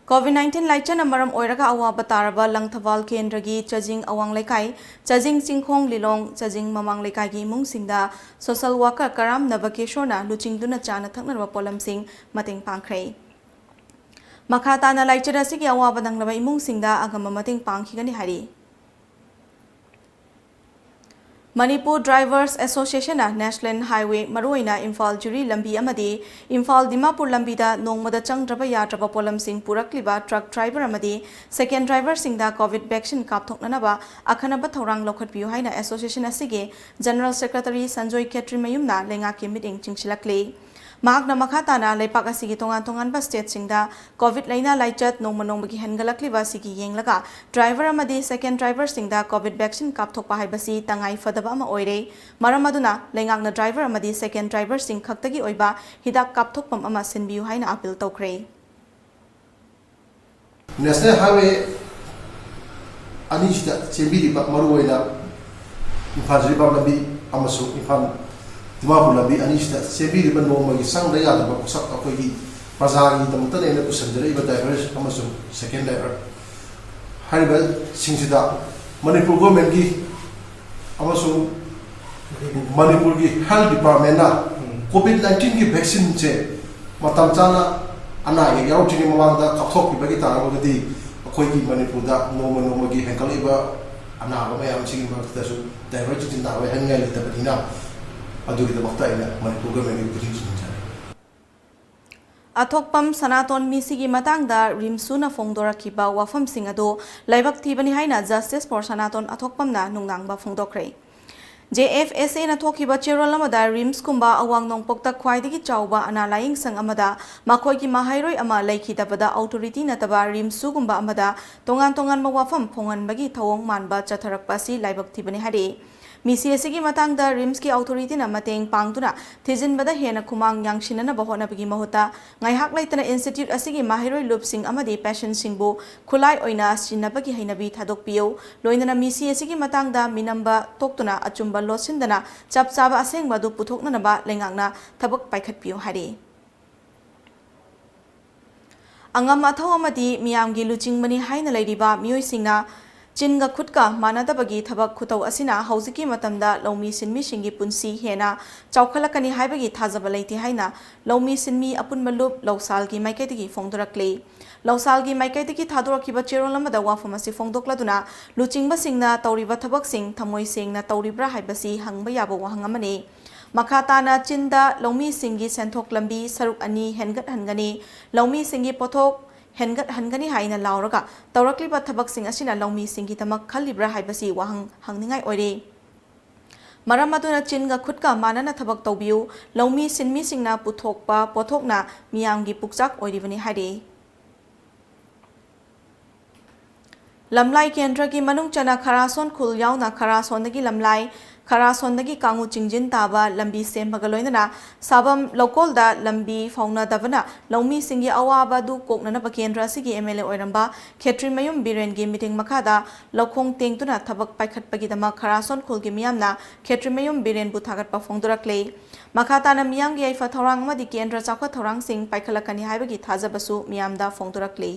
COVID nineteen ꯂꯥꯏꯆꯠꯅ ꯃꯔꯝ ꯑꯣꯏꯔꯒ ꯑꯋꯥꯕ ꯇꯥꯔꯕ ꯂꯪꯊꯕꯥꯜ ꯀꯦꯟꯗ꯭ꯔꯒꯤ ꯆꯖꯤꯡ ꯑꯋꯥꯡ ꯂꯩꯀꯥꯏ, ꯆꯖꯤꯡ ꯆꯤꯡꯈꯣꯡ ꯂꯤꯂꯣꯡ, ꯆꯖꯤꯡ ꯃꯃꯥꯡ ꯂꯩꯀꯥꯏꯒꯤ ꯏꯃꯨꯡꯁꯤꯡꯗ social worker ꯀꯔꯥꯝ ꯅꯕꯀꯦꯁꯣꯔꯅ ꯂꯨꯆꯤꯡꯗꯨꯅ ꯆꯥꯅ ꯊꯛꯅꯅꯕ ꯄꯣꯠꯂꯝꯁꯤꯡ ꯃꯇꯦꯡ ꯄꯥꯡꯈ꯭ꯔꯦ꯫ ꯃꯈꯥ ꯇꯥꯅ ꯂꯥꯏꯆꯠ ꯑꯁꯤꯒꯤ ꯑꯋꯥꯕ ꯅꯪꯂꯕ ꯏꯃꯨꯡꯁꯤꯡꯗ ꯑꯉꯝꯕ ꯃꯇꯦꯡ ꯄꯥꯡꯈꯤꯒꯅꯤ ꯍꯥꯏꯔꯤ꯫ Manipur Drivers Association ꯅ National Highway, ꯃꯔꯨꯑꯣꯏꯅ ꯏꯝꯐꯥꯜ ꯖꯤꯔꯤ ꯂꯝꯕꯤ ꯑꯃꯗꯤ ꯏꯝꯐꯥꯜ ꯗꯤꯃꯥꯄꯨꯔ ꯂꯝꯕꯤꯗ ꯅꯣꯡꯃꯗ ꯆꯪꯗ꯭ꯔꯕ ꯌꯥꯗ꯭ꯔꯕ ꯄꯣꯠꯂꯝꯁꯤꯡ ꯄꯨꯔꯛꯂꯤꯕ truck driver ꯑꯃꯗꯤ second driver ꯁꯤꯡꯗ COVID vaccine ꯀꯥꯞꯊꯣꯛꯅꯅꯕ ꯑꯈꯟꯅꯕ ꯊꯧꯔꯥꯡ ꯂꯧꯈꯠꯄꯤꯌꯨ ꯍꯥꯏꯅ association ꯑꯁꯤꯒꯤ General Secretary ꯁꯟꯖꯣꯏ ꯈꯦꯇ꯭ꯔꯤꯃꯌꯨꯝꯅ ꯂꯩꯉꯥꯛꯀꯤ ꯃꯤꯠꯌꯦꯡ ꯆꯤꯡꯁꯤꯜꯂꯛꯂꯤ꯫ ꯃꯍꯥꯛꯅ ꯃꯈꯥ ꯇꯥꯅ ꯂꯩꯄꯥꯛ ꯑꯁꯤꯒꯤ ꯇꯣꯉꯥꯟ ꯇꯣꯉꯥꯟꯕ state ꯁꯤꯡꯗ COVID ꯂꯥꯏꯅꯥ ꯂꯥꯏꯆꯠ ꯅꯣꯡꯃ ꯅꯣꯡꯃꯒꯤ ꯍꯦꯟꯒꯠꯂꯛꯂꯤꯕ ꯑꯁꯤꯒꯤ ꯌꯦꯡꯂꯒ driver ꯑꯃꯗꯤ second driver ꯁꯤꯡꯗ COVID vaccine ꯀꯥꯞꯊꯣꯛꯄ ꯍꯥꯏꯕꯁꯤ ꯇꯉꯥꯏ ꯐꯗꯕ ꯑꯃ ꯑꯣꯏꯔꯦ꯫ ꯃꯔꯝ ꯑꯗꯨꯅ ꯂꯩꯉꯥꯛꯅ driver ꯑꯃꯗꯤ second driver ꯁꯤꯡ ꯈꯛꯇꯒꯤ ꯑꯣꯏꯕ ꯍꯤꯗꯥꯛ ꯀꯥꯞꯊꯣꯛꯐꯝ ꯑꯃ ꯁꯤꯟꯕꯤꯌꯨ ꯍꯥꯏꯅ appeal ꯇꯧꯈ꯭ꯔꯦ꯫ National Highway ꯑꯅꯤꯁꯤꯗ ꯆꯦꯟꯕꯤꯔꯤꯕ, ꯃꯔꯨꯑꯣꯏꯅ ꯏꯝꯐꯥꯜ ꯖꯤꯔꯤꯕꯥꯝ ꯂꯝꯕꯤ ꯑꯃꯁꯨꯡ ꯏꯝꯐꯥꯜ ꯗꯤꯃꯥꯄꯨꯔ ꯂꯝꯕꯤ ꯑꯅꯤꯁꯤꯗ ꯆꯦꯟꯕꯤꯔꯤꯕ ꯅꯣꯡꯃꯒꯤ ꯆꯪꯗ ꯌꯥꯗꯕ ꯄꯣꯠꯁꯛ ꯑꯩꯈꯣꯏꯒꯤ ꯄ꯭ꯔꯖꯥꯒꯤꯗꯃꯛꯇꯅꯦꯅ ꯄꯨꯁꯟꯖꯔꯛꯏꯕ driver ꯑꯃꯁꯨꯡ second driver ꯍꯥꯏꯔꯤꯕꯁꯤꯡꯁꯤꯗ ꯃꯅꯤꯄꯨꯔ government ꯀꯤ ꯑꯃꯁꯨꯡ ꯃꯅꯤꯄꯨꯔꯒꯤ health department ꯅ COVID nineteen ꯒꯤ vaccine ꯁꯦ ꯃꯇꯝ ꯆꯥꯅ ꯑꯅꯥ ꯑꯌꯦꯛ ꯌꯥꯎꯔꯛꯇ꯭ꯔꯤꯉꯩ ꯃꯃꯥꯡꯗ ꯀꯥꯞꯊꯣꯛꯄꯤꯕꯒꯤ ꯇꯥꯔꯒꯗꯤ ꯑꯩꯈꯣꯏꯒꯤ ꯃꯅꯤꯄꯨꯔꯗ ꯅꯣꯡꯃ ꯅꯣꯡꯃꯒꯤ ꯍꯦꯟꯒꯠꯂꯛꯏꯕ ꯑꯅꯥꯕ ꯃꯌꯥꯝꯁꯤꯒꯤ ꯃꯔꯛꯇꯁꯨ driver ꯁꯤꯡꯁꯤ ꯅꯥꯕ ꯍꯥꯏꯅꯤꯡꯉꯥꯏ ꯂꯩꯇꯕꯅꯤꯅ ꯑꯗꯨꯒꯤꯗꯃꯛꯇ ꯑꯩꯅ ꯃꯅꯤꯄꯨꯔ government ꯀꯤ ꯈꯨꯗꯤꯡ ꯁꯤꯟꯖꯔꯤ꯫ ꯑꯊꯣꯛꯄꯝ ꯁꯅꯥꯇꯣꯟ ꯃꯤꯁꯤꯒꯤ ꯃꯇꯥꯡꯗ ꯔꯤꯝꯁꯨꯅ ꯐꯣꯡꯗꯣꯔꯛꯈꯤꯕ ꯋꯥꯐꯝꯁꯤꯡ ꯑꯗꯨ ꯂꯥꯏꯕꯛ ꯊꯤꯕꯅꯤ ꯍꯥꯏꯅ Justice for ꯁꯅꯥꯇꯣꯟ ꯑꯊꯣꯛꯄꯝꯅ ꯅꯨꯡꯅꯥꯡꯕ ꯐꯣꯡꯗꯣꯛꯈ꯭ꯔꯦ꯫ JFSA ꯅ ꯊꯣꯛꯈꯤꯕ ꯆꯦꯔꯣꯜ ꯑꯃꯗ ꯔꯤꯝꯁꯀꯨꯝꯕ ꯑꯋꯥꯡ ꯅꯣꯡꯄꯣꯛꯇ ꯈ꯭ꯋꯥꯏꯗꯒꯤ ꯆꯥꯎꯕ ꯑꯅꯥ ꯂꯥꯌꯦꯡꯁꯪ ꯑꯃꯗ ꯃꯈꯣꯏꯒꯤ ꯃꯍꯩꯔꯣꯏ ꯑꯃ ꯂꯩꯈꯤꯗꯕꯗ authority ꯅꯠꯇꯕ ꯔꯤꯝꯁꯨꯒꯨꯝꯕ ꯑꯃꯗ ꯇꯣꯉꯥꯟ ꯇꯣꯉꯥꯟꯕ ꯋꯥꯐꯝ ꯐꯣꯡꯍꯟꯕꯒꯤ ꯊꯧꯑꯣꯡ ꯃꯥꯟꯕ ꯆꯠꯊꯔꯛꯄ ꯑꯁꯤ ꯂꯥꯏꯕꯛ ꯊꯤꯕꯅꯤ ꯍꯥꯏꯔꯤ꯫ ꯃꯤꯁꯤ ꯑꯁꯤꯒꯤ ꯃꯇꯥꯡꯗ ꯔꯤꯝꯁꯀꯤ authority ꯅ ꯃꯇꯦꯡ ꯄꯥꯡꯗꯨꯅ ꯊꯤꯖꯤꯟꯕꯗ ꯍꯦꯟꯅ ꯈꯨꯃꯥꯡ ꯌꯥꯡꯁꯤꯟꯅꯅꯕ ꯍꯣꯠꯅꯕꯒꯤ ꯃꯍꯨꯠꯇ ꯉꯥꯏꯍꯥꯛ ꯂꯩꯇꯅ institute ꯑꯁꯤꯒꯤ ꯃꯍꯩꯔꯣꯏ ꯂꯨꯞꯁꯤꯡ ꯑꯃꯗꯤ patient ꯁꯤꯡꯕꯨ ꯈꯨꯠꯂꯥꯏ ꯑꯣꯏꯅ ꯁꯤꯖꯤꯟꯅꯕꯒꯤ ꯍꯩꯅꯕꯤ ꯊꯥꯗꯣꯛꯄꯤꯌꯨ꯫ ꯂꯣꯏꯅꯅ ꯃꯤꯁꯤ ꯑꯁꯤꯒꯤ ꯃꯇꯥꯡꯗ ꯃꯤꯅꯝꯕ ꯊꯣꯛꯇꯨꯅ ꯑꯆꯨꯝꯕ ꯂꯣꯠꯁꯤꯟꯗꯅ ꯆꯞ ꯆꯥꯕ ꯑꯁꯦꯡꯕ ꯑꯗꯨ ꯄꯨꯊꯣꯛꯅꯅꯕ ꯂꯩꯉꯥꯛꯅ ꯊꯕꯛ ꯄꯥꯏꯈꯠꯄꯤꯌꯨ ꯍꯥꯏꯔꯤ꯫ ꯑꯉꯝ ꯑꯊꯧ ꯑꯃꯗꯤ ꯃꯤꯌꯥꯝꯒꯤ ꯂꯨꯆꯤꯡꯕꯅꯤ ꯍꯥꯏꯅ ꯂꯩꯔꯤꯕ ꯃꯤꯑꯣꯏꯁꯤꯡꯅ ꯆꯤꯟꯒ ꯈꯨꯠꯀ ꯃꯥꯟꯅꯗꯕꯒꯤ ꯊꯕꯛ ꯈꯨꯇꯧ ꯑꯁꯤꯅ ꯍꯧꯖꯤꯛꯀꯤ ꯃꯇꯝꯗ ꯂꯧꯃꯤ ꯁꯤꯟꯃꯤꯁꯤꯡꯒꯤ ꯄꯨꯟꯁꯤ ꯍꯦꯟꯅ ꯆꯥꯎꯈꯠꯂꯛꯀꯅꯤ ꯍꯥꯏꯕꯒꯤ ꯊꯥꯖꯕ ꯂꯩꯇꯦ ꯍꯥꯏꯅ ꯂꯧꯃꯤ ꯁꯤꯟꯃꯤ ꯑꯄꯨꯟꯕ ꯂꯨꯞ ꯂꯧꯁꯥꯜꯒꯤ ꯃꯥꯏꯀꯩꯗꯒꯤ ꯐꯣꯡꯗꯣꯔꯛꯂꯤ꯫ ꯂꯧꯁꯥꯜꯒꯤ ꯃꯥꯏꯀꯩꯗꯒꯤ ꯊꯥꯗꯣꯔꯛꯈꯤꯕ ꯆꯦꯔꯣꯜ ꯑꯃꯗ ꯋꯥꯐꯝ ꯑꯁꯤ ꯐꯣꯡꯗꯣꯛꯂꯗꯨꯅ ꯂꯨꯆꯤꯡꯕꯁꯤꯡꯅ ꯇꯧꯔꯤꯕ ꯊꯕꯛꯁꯤꯡ ꯊꯃꯣꯏ ꯁꯦꯡꯅ ꯇꯧꯔꯤꯕ꯭ꯔꯥ ꯍꯥꯏꯕꯁꯤ ꯍꯪꯕ ꯌꯥꯕ ꯋꯥꯍꯪ ꯑꯃꯅꯤ꯫ ꯃꯈꯥ ꯇꯥꯅ ꯆꯤꯟꯗ ꯂꯧꯃꯤꯁꯤꯡꯒꯤ ꯁꯦꯟꯊꯣꯛ ꯂꯝꯕꯤ ꯁꯔꯨꯛ ꯑꯅꯤ ꯍꯦꯟꯒꯠꯍꯟꯒꯅꯤ, ꯂꯧꯃꯤꯁꯤꯡꯒꯤ ꯄꯣꯠꯊꯣꯛ ꯍꯦꯟꯒꯠꯍꯟꯒꯅꯤ ꯍꯥꯏꯅ ꯂꯥꯎꯔꯒ ꯇꯧꯔꯛꯂꯤꯕ ꯊꯕꯛꯁꯤꯡ ꯑꯁꯤꯅ ꯂꯧꯃꯤꯁꯤꯡꯒꯤꯗꯃꯛ ꯈꯜꯂꯤꯕ꯭ꯔꯥ ꯍꯥꯏꯕꯁꯤ ꯋꯥꯍꯪ ꯍꯪꯅꯤꯡꯉꯥꯏ ꯑꯣꯏꯔꯤ꯫ ꯃꯔꯝ ꯑꯗꯨꯅ ꯆꯤꯟꯒ ꯈꯨꯠꯀ ꯃꯥꯟꯅꯅ ꯊꯕꯛ ꯇꯧꯕꯤꯌꯨ, ꯂꯧꯃꯤ ꯁꯤꯟꯃꯤꯁꯤꯡꯅ ꯄꯨꯊꯣꯛꯄ ꯄꯣꯠꯊꯣꯛꯅ ꯃꯤꯌꯥꯝꯒꯤ ꯄꯨꯛꯆꯥꯛ ꯑꯣꯏꯔꯤꯕꯅꯤ ꯍꯥꯏꯔꯤ꯫ ꯂꯝꯂꯥꯏ ꯀꯦꯟꯗ꯭ꯔꯒꯤ ꯃꯅꯨꯡ ꯆꯟꯅ ꯈꯔꯥꯁꯣꯟ ꯈꯨꯜ ꯌꯥꯎꯅ ꯈꯔꯥꯁꯣꯟꯗꯒꯤ ꯂꯝꯂꯥꯏ, ꯈꯔꯥꯁꯣꯟꯗꯒꯤ ꯀꯥꯡꯉꯨ ꯆꯤꯡꯖꯤꯟ ꯇꯥꯕ ꯂꯝꯕꯤ ꯁꯦꯝꯕꯒ ꯂꯣꯏꯅꯅ ꯁꯥꯕꯝ ꯂꯧꯀꯣꯜꯗ ꯂꯝꯕꯤ ꯐꯥꯎꯅꯗꯕꯅ ꯂꯧꯃꯤꯁꯤꯡꯒꯤ ꯑꯋꯥꯕ ꯑꯗꯨ ꯀꯣꯛꯅꯅꯕ ꯀꯦꯟꯗ꯭ꯔ ꯑꯁꯤꯒꯤ MLA ꯑꯣꯏꯔꯝꯕ ꯈꯦꯇ꯭ꯔꯤꯃꯌꯨꯝ ꯕꯤꯔꯦꯟꯒꯤ ꯃꯤꯇꯤꯡ ꯃꯈꯥꯗ ꯂꯧꯈꯣꯡ ꯇꯦꯡꯗꯨꯅ ꯊꯕꯛ ꯄꯥꯏꯈꯠꯄꯒꯤꯗꯃꯛ ꯈꯔꯥꯁꯣꯟ ꯈꯨꯜꯒꯤ ꯃꯤꯌꯥꯝꯅ ꯈꯦꯇ꯭ꯔꯤꯃꯌꯨꯝ ꯕꯤꯔꯦꯟꯕꯨ ꯊꯥꯒꯠꯄ ꯐꯣꯡꯗꯣꯔꯛꯂꯦ꯫ ꯃꯈꯥ ꯇꯥꯅ ꯃꯤꯌꯥꯝꯒꯤ ꯌꯥꯏꯐ ꯊꯧꯔꯥꯡ ꯑꯃꯗꯤ ꯀꯦꯟꯗ꯭ꯔ ꯆꯥꯎꯈꯠ ꯊꯧꯔꯥꯡꯁꯤꯡ ꯄꯥꯏꯈꯠꯂꯛꯀꯅꯤ ꯍꯥꯏꯕꯒꯤ ꯊꯥꯖꯕꯁꯨ ꯃꯤꯌꯥꯝꯗ ꯐꯣꯡꯗꯣꯔꯛꯂꯤ꯫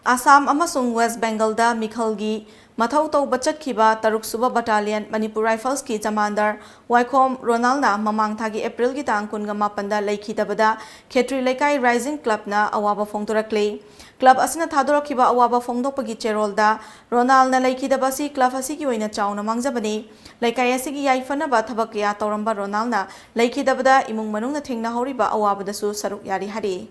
ꯑꯁꯥꯝ ꯑꯃꯁꯨꯡ ꯋꯦꯁ꯭ꯠ ꯕꯦꯡꯒꯜꯗ ꯃꯤꯈꯜꯒꯤ ꯃꯊꯧ ꯇꯧꯕ ꯆꯠꯈꯤꯕ ꯇꯔꯨꯛ ꯁꯨꯕ ꯕꯠꯇꯥꯂꯤꯌꯟ ꯃꯅꯤꯄꯨꯔ ꯔꯥꯏꯐꯜꯁꯀꯤ ꯖꯃꯥꯟꯗꯔ ꯋꯥꯏꯈꯣꯝ ꯔꯣꯅꯥꯜꯅ ꯃꯃꯥꯡ ꯊꯥꯒꯤ ꯑꯦꯄ꯭ꯔꯤꯜꯒꯤ ꯇꯥꯡ ꯀꯨꯟꯒ ꯃꯥꯄꯟꯗ ꯂꯩꯈꯤꯗꯕꯗ ꯈꯦꯇ꯭ꯔꯤ ꯂꯩꯀꯥꯏ ꯔꯥꯏꯖꯤꯡ ꯀ꯭ꯂꯕꯅ ꯑꯋꯥꯕ ꯐꯣꯡꯗꯣꯔꯛꯂꯤ꯫ ꯀ꯭ꯂꯕ ꯑꯁꯤꯅ ꯊꯥꯗꯣꯔꯛꯈꯤꯕ ꯑꯋꯥꯕ ꯐꯣꯡꯗꯣꯛꯄꯒꯤ ꯆꯦꯔꯣꯜꯗ ꯔꯣꯅꯥꯜꯅ ꯂꯩꯈꯤꯗꯕ ꯑꯁꯤ ꯀ꯭ꯂꯕ ꯑꯁꯤꯒꯤ ꯑꯣꯏꯅ ꯆꯥꯎꯅ ꯃꯥꯡꯖꯕꯅꯤ꯫ ꯂꯩꯀꯥꯏ ꯑꯁꯤꯒꯤ ꯌꯥꯏꯐꯅꯕ ꯊꯕꯛ ꯀꯌꯥ ꯇꯧꯔꯝꯕ ꯔꯣꯅꯥꯜꯅ ꯂꯩꯈꯤꯗꯕꯗ ꯏꯃꯨꯡ ꯃꯅꯨꯡꯅ ꯊꯦꯡꯅꯍꯧꯔꯤꯕ ꯑꯋꯥꯕꯗꯁꯨ ꯁꯔꯨꯛ ꯌꯥꯔꯤ ꯍꯥꯏꯔꯤ꯫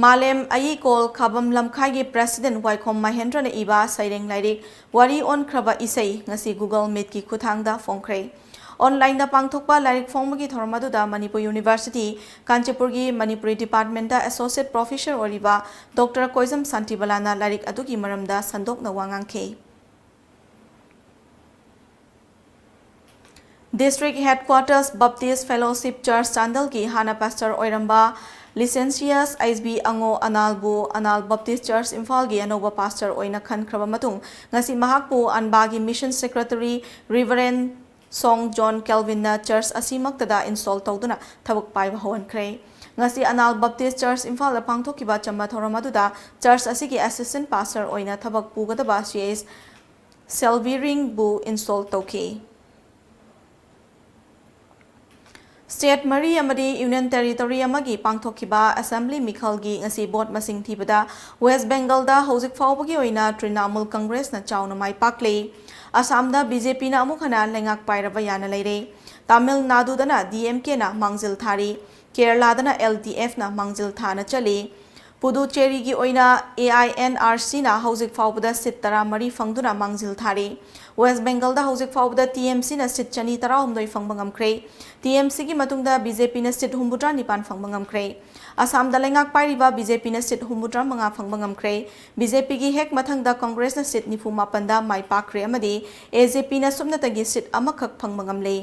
ꯃꯥꯂꯦꯝ ꯑꯏꯀꯣꯜ ꯈꯥꯕꯝ ꯂꯝꯈꯥꯏꯒꯤ ꯄ꯭ꯔꯦꯁꯤꯗꯦꯟꯠ ꯋꯥꯏꯈꯣꯝ ꯃꯍꯦꯟꯗ꯭ꯔꯅ ꯏꯕ ꯁꯩꯔꯦꯡ ꯂꯥꯏꯔꯤꯛ ꯋꯥꯔꯤ ꯑꯣꯟꯈ꯭ꯔꯕ ꯏꯁꯩ ꯉꯁꯤ Google Meetꯀꯤ ꯈꯨꯠꯊꯥꯡꯗ ꯐꯣꯡꯈ꯭ꯔꯦ꯫ ꯑꯣꯟꯂꯥꯏꯟꯗ ꯄꯥꯡꯊꯣꯛꯄ ꯂꯥꯏꯔꯤꯛ ꯐꯣꯡꯕꯒꯤ ꯊꯧꯔꯝ ꯑꯗꯨꯗ ꯃꯅꯤꯄꯨꯔ ꯌꯨꯅꯤꯚꯔꯁꯤꯇꯤ, ꯀꯥꯟꯆꯤꯄꯨꯔꯒꯤ ꯃꯅꯤꯄꯨꯔꯤ ꯗꯤꯄꯥꯔꯠꯃꯦꯟꯠꯇ ꯑꯦꯁꯣꯁꯤꯌꯦꯠ ꯄ꯭ꯔꯣꯐꯦꯁꯔ ꯑꯣꯏꯔꯤꯕ ꯗꯣꯛꯇꯔ ꯀꯣꯏꯖꯝ ꯁꯥꯟꯇꯤꯕꯂꯥꯅ ꯂꯥꯏꯔꯤꯛ ꯑꯗꯨꯒꯤ ꯃꯔꯝꯗ ꯁꯟꯗꯣꯛꯅ ꯋꯥ ꯉꯥꯡꯈꯤ꯫ District Headquarters Baptist Fellowship Church ꯆꯥꯟꯗꯦꯜꯒꯤ ꯍꯥꯟꯅ ꯄꯥꯁꯇꯔ ꯑꯣꯏꯔꯝꯕ Licentious H B ꯑꯉꯣ ꯑꯅꯥꯜꯕꯨ Anal Baptist Church ꯏꯝꯐꯥꯜꯒꯤ ꯑꯅꯧꯕ ꯄꯥꯁꯇꯔ ꯑꯣꯏꯅ ꯈꯟꯈ꯭ꯔꯕ ꯃꯇꯨꯡ, ꯉꯁꯤ ꯃꯍꯥꯛꯄꯨ ꯑꯟꯕꯥꯒꯤ ꯃꯤꯁꯟ ꯁꯦꯀ꯭ꯔꯦꯇꯔꯤ ꯔꯤꯚꯔꯦꯟ ꯁꯣꯡ ꯖꯣꯟ ꯀꯦꯜꯚꯤꯟꯅ ꯆꯔꯆ ꯑꯁꯤꯃꯛꯇꯗ ꯏꯟꯁꯇꯣꯜ ꯇꯧꯗꯨꯅ ꯊꯕꯛ ꯄꯥꯏꯕ ꯍꯧꯍꯟꯈ꯭ꯔꯦ꯫ ꯉꯁꯤ ꯑꯅꯥꯜ ꯕꯞꯇꯤꯁ ꯆꯔꯆ ꯏꯝꯐꯥꯜꯗ ꯄꯥꯡꯊꯣꯛꯈꯤꯕ ꯆꯝꯕ ꯊꯧꯔꯝ ꯑꯗꯨꯗ ꯆꯔꯆ ꯑꯁꯤꯒꯤ ꯑꯦꯁꯤꯁꯇꯦꯟ ꯄꯥꯁꯇꯔ ꯑꯣꯏꯅ ꯊꯕꯛ ꯄꯨꯒꯗꯕ ꯁꯤ ꯑꯦꯁ ꯁꯦꯜꯚꯤꯔꯤꯡꯕꯨ ꯏꯟꯁꯇꯣꯜ ꯇꯧꯈꯤ꯫ ꯁ꯭ꯇꯦꯠ ꯃꯔꯤ ꯑꯃꯗꯤ ꯌꯨꯅꯤꯌꯟ ꯇꯦꯔꯤꯇꯣꯔꯤ ꯑꯃꯒꯤ ꯄꯥꯡꯊꯣꯛꯈꯤꯕ ꯑꯦꯁꯦꯝꯕ꯭ꯂꯤ ꯃꯤꯈꯜꯒꯤ ꯉꯁꯤ ꯚꯣꯠ ꯃꯁꯤꯡ ꯊꯤꯕꯗ ꯋꯦꯁ ꯕꯦꯡꯒꯜꯗ ꯍꯧꯖꯤꯛ ꯐꯥꯎꯕꯒꯤ ꯑꯣꯏꯅ ꯇ꯭ꯔꯤꯅꯥꯃꯨꯜ ꯀꯪꯒ꯭ꯔꯦꯁꯅ ꯆꯥꯎꯅ ꯃꯥꯏ ꯄꯥꯛꯂꯤ꯫ ꯑꯁꯥꯝꯗ ꯕꯤ ꯖꯦ ꯄꯤꯅ ꯑꯃꯨꯛ ꯍꯟꯅ ꯂꯩꯉꯥꯛ ꯄꯥꯏꯔꯕ ꯌꯥꯅ ꯂꯩꯔꯦ꯫ ꯇꯥꯃꯤꯜ ꯅꯥꯗꯨꯗꯅ ꯗꯤ ꯑꯦꯝ ꯀꯦꯅ ꯃꯥꯡꯖꯤꯜ ꯊꯥꯔꯤ꯫ ꯀꯦꯔꯂꯥꯗꯅ ꯑꯦꯜ ꯗꯤ ꯑꯦꯐꯅ ꯃꯥꯡꯖꯤꯜ ꯊꯥꯅ ꯆꯠꯂꯤ꯫ ꯄꯨꯗꯨꯆꯦꯔꯤꯒꯤ ꯑꯣꯏꯅ ꯑꯦ ꯑꯥꯏ ꯑꯦꯟ ꯑꯥꯔ ꯁꯤꯅ ꯍꯧꯖꯤꯛ ꯐꯥꯎꯕꯗ ꯁꯤꯠ ꯇꯔꯥꯃꯔꯤ ꯐꯪꯗꯨꯅ ꯃꯥꯡꯖꯤꯜ ꯊꯥꯔꯤ꯫ ꯋꯦꯁ ꯕꯦꯡꯒꯜꯗ ꯍꯧꯖꯤꯛ ꯐꯥꯎꯕꯗ ꯇꯤ ꯑꯦꯝ ꯁꯤꯅ ꯁꯤꯠ ꯆꯅꯤ ꯇꯔꯥꯍꯨꯝꯗꯣꯏ ꯐꯪꯕ ꯉꯝꯈ꯭ꯔꯦ꯫ ꯇꯤ ꯑꯦꯝ ꯁꯤꯒꯤ ꯃꯇꯨꯡꯗ ꯕꯤ ꯖꯦ ꯄꯤꯅ ꯁꯤꯠ ꯍꯨꯝꯐꯨꯇꯔꯥ ꯅꯤꯄꯥꯟ ꯐꯪꯕ ꯉꯝꯈ꯭ꯔꯦ꯫ ꯑꯁꯥꯝꯗ ꯂꯩꯉꯥꯛ ꯄꯥꯏꯔꯤꯕ ꯕꯤ ꯖꯦ ꯄꯤꯅ ꯁꯤꯠ ꯍꯨꯝꯐꯨꯇꯔꯥ ꯃꯉꯥ ꯐꯪꯕ ꯉꯝꯈ꯭ꯔꯦ꯫ ꯕꯤ ꯖꯦ ꯄꯤꯒꯤ ꯍꯦꯛ ꯃꯊꯪꯗ ꯀꯪꯒ꯭ꯔꯦꯁꯅ ꯁꯤꯠ ꯅꯤꯐꯨ ꯃꯥꯄꯟꯗ ꯃꯥꯏ ꯄꯥꯛꯈ꯭ꯔꯦ ꯑꯃꯗꯤ ꯑꯦ ꯖꯦ ꯄꯤꯅ ꯁꯨꯞꯅꯇꯒꯤ ꯁꯤꯠ ꯑꯃꯈꯛ ꯐꯪꯕ ꯉꯝꯂꯦ꯫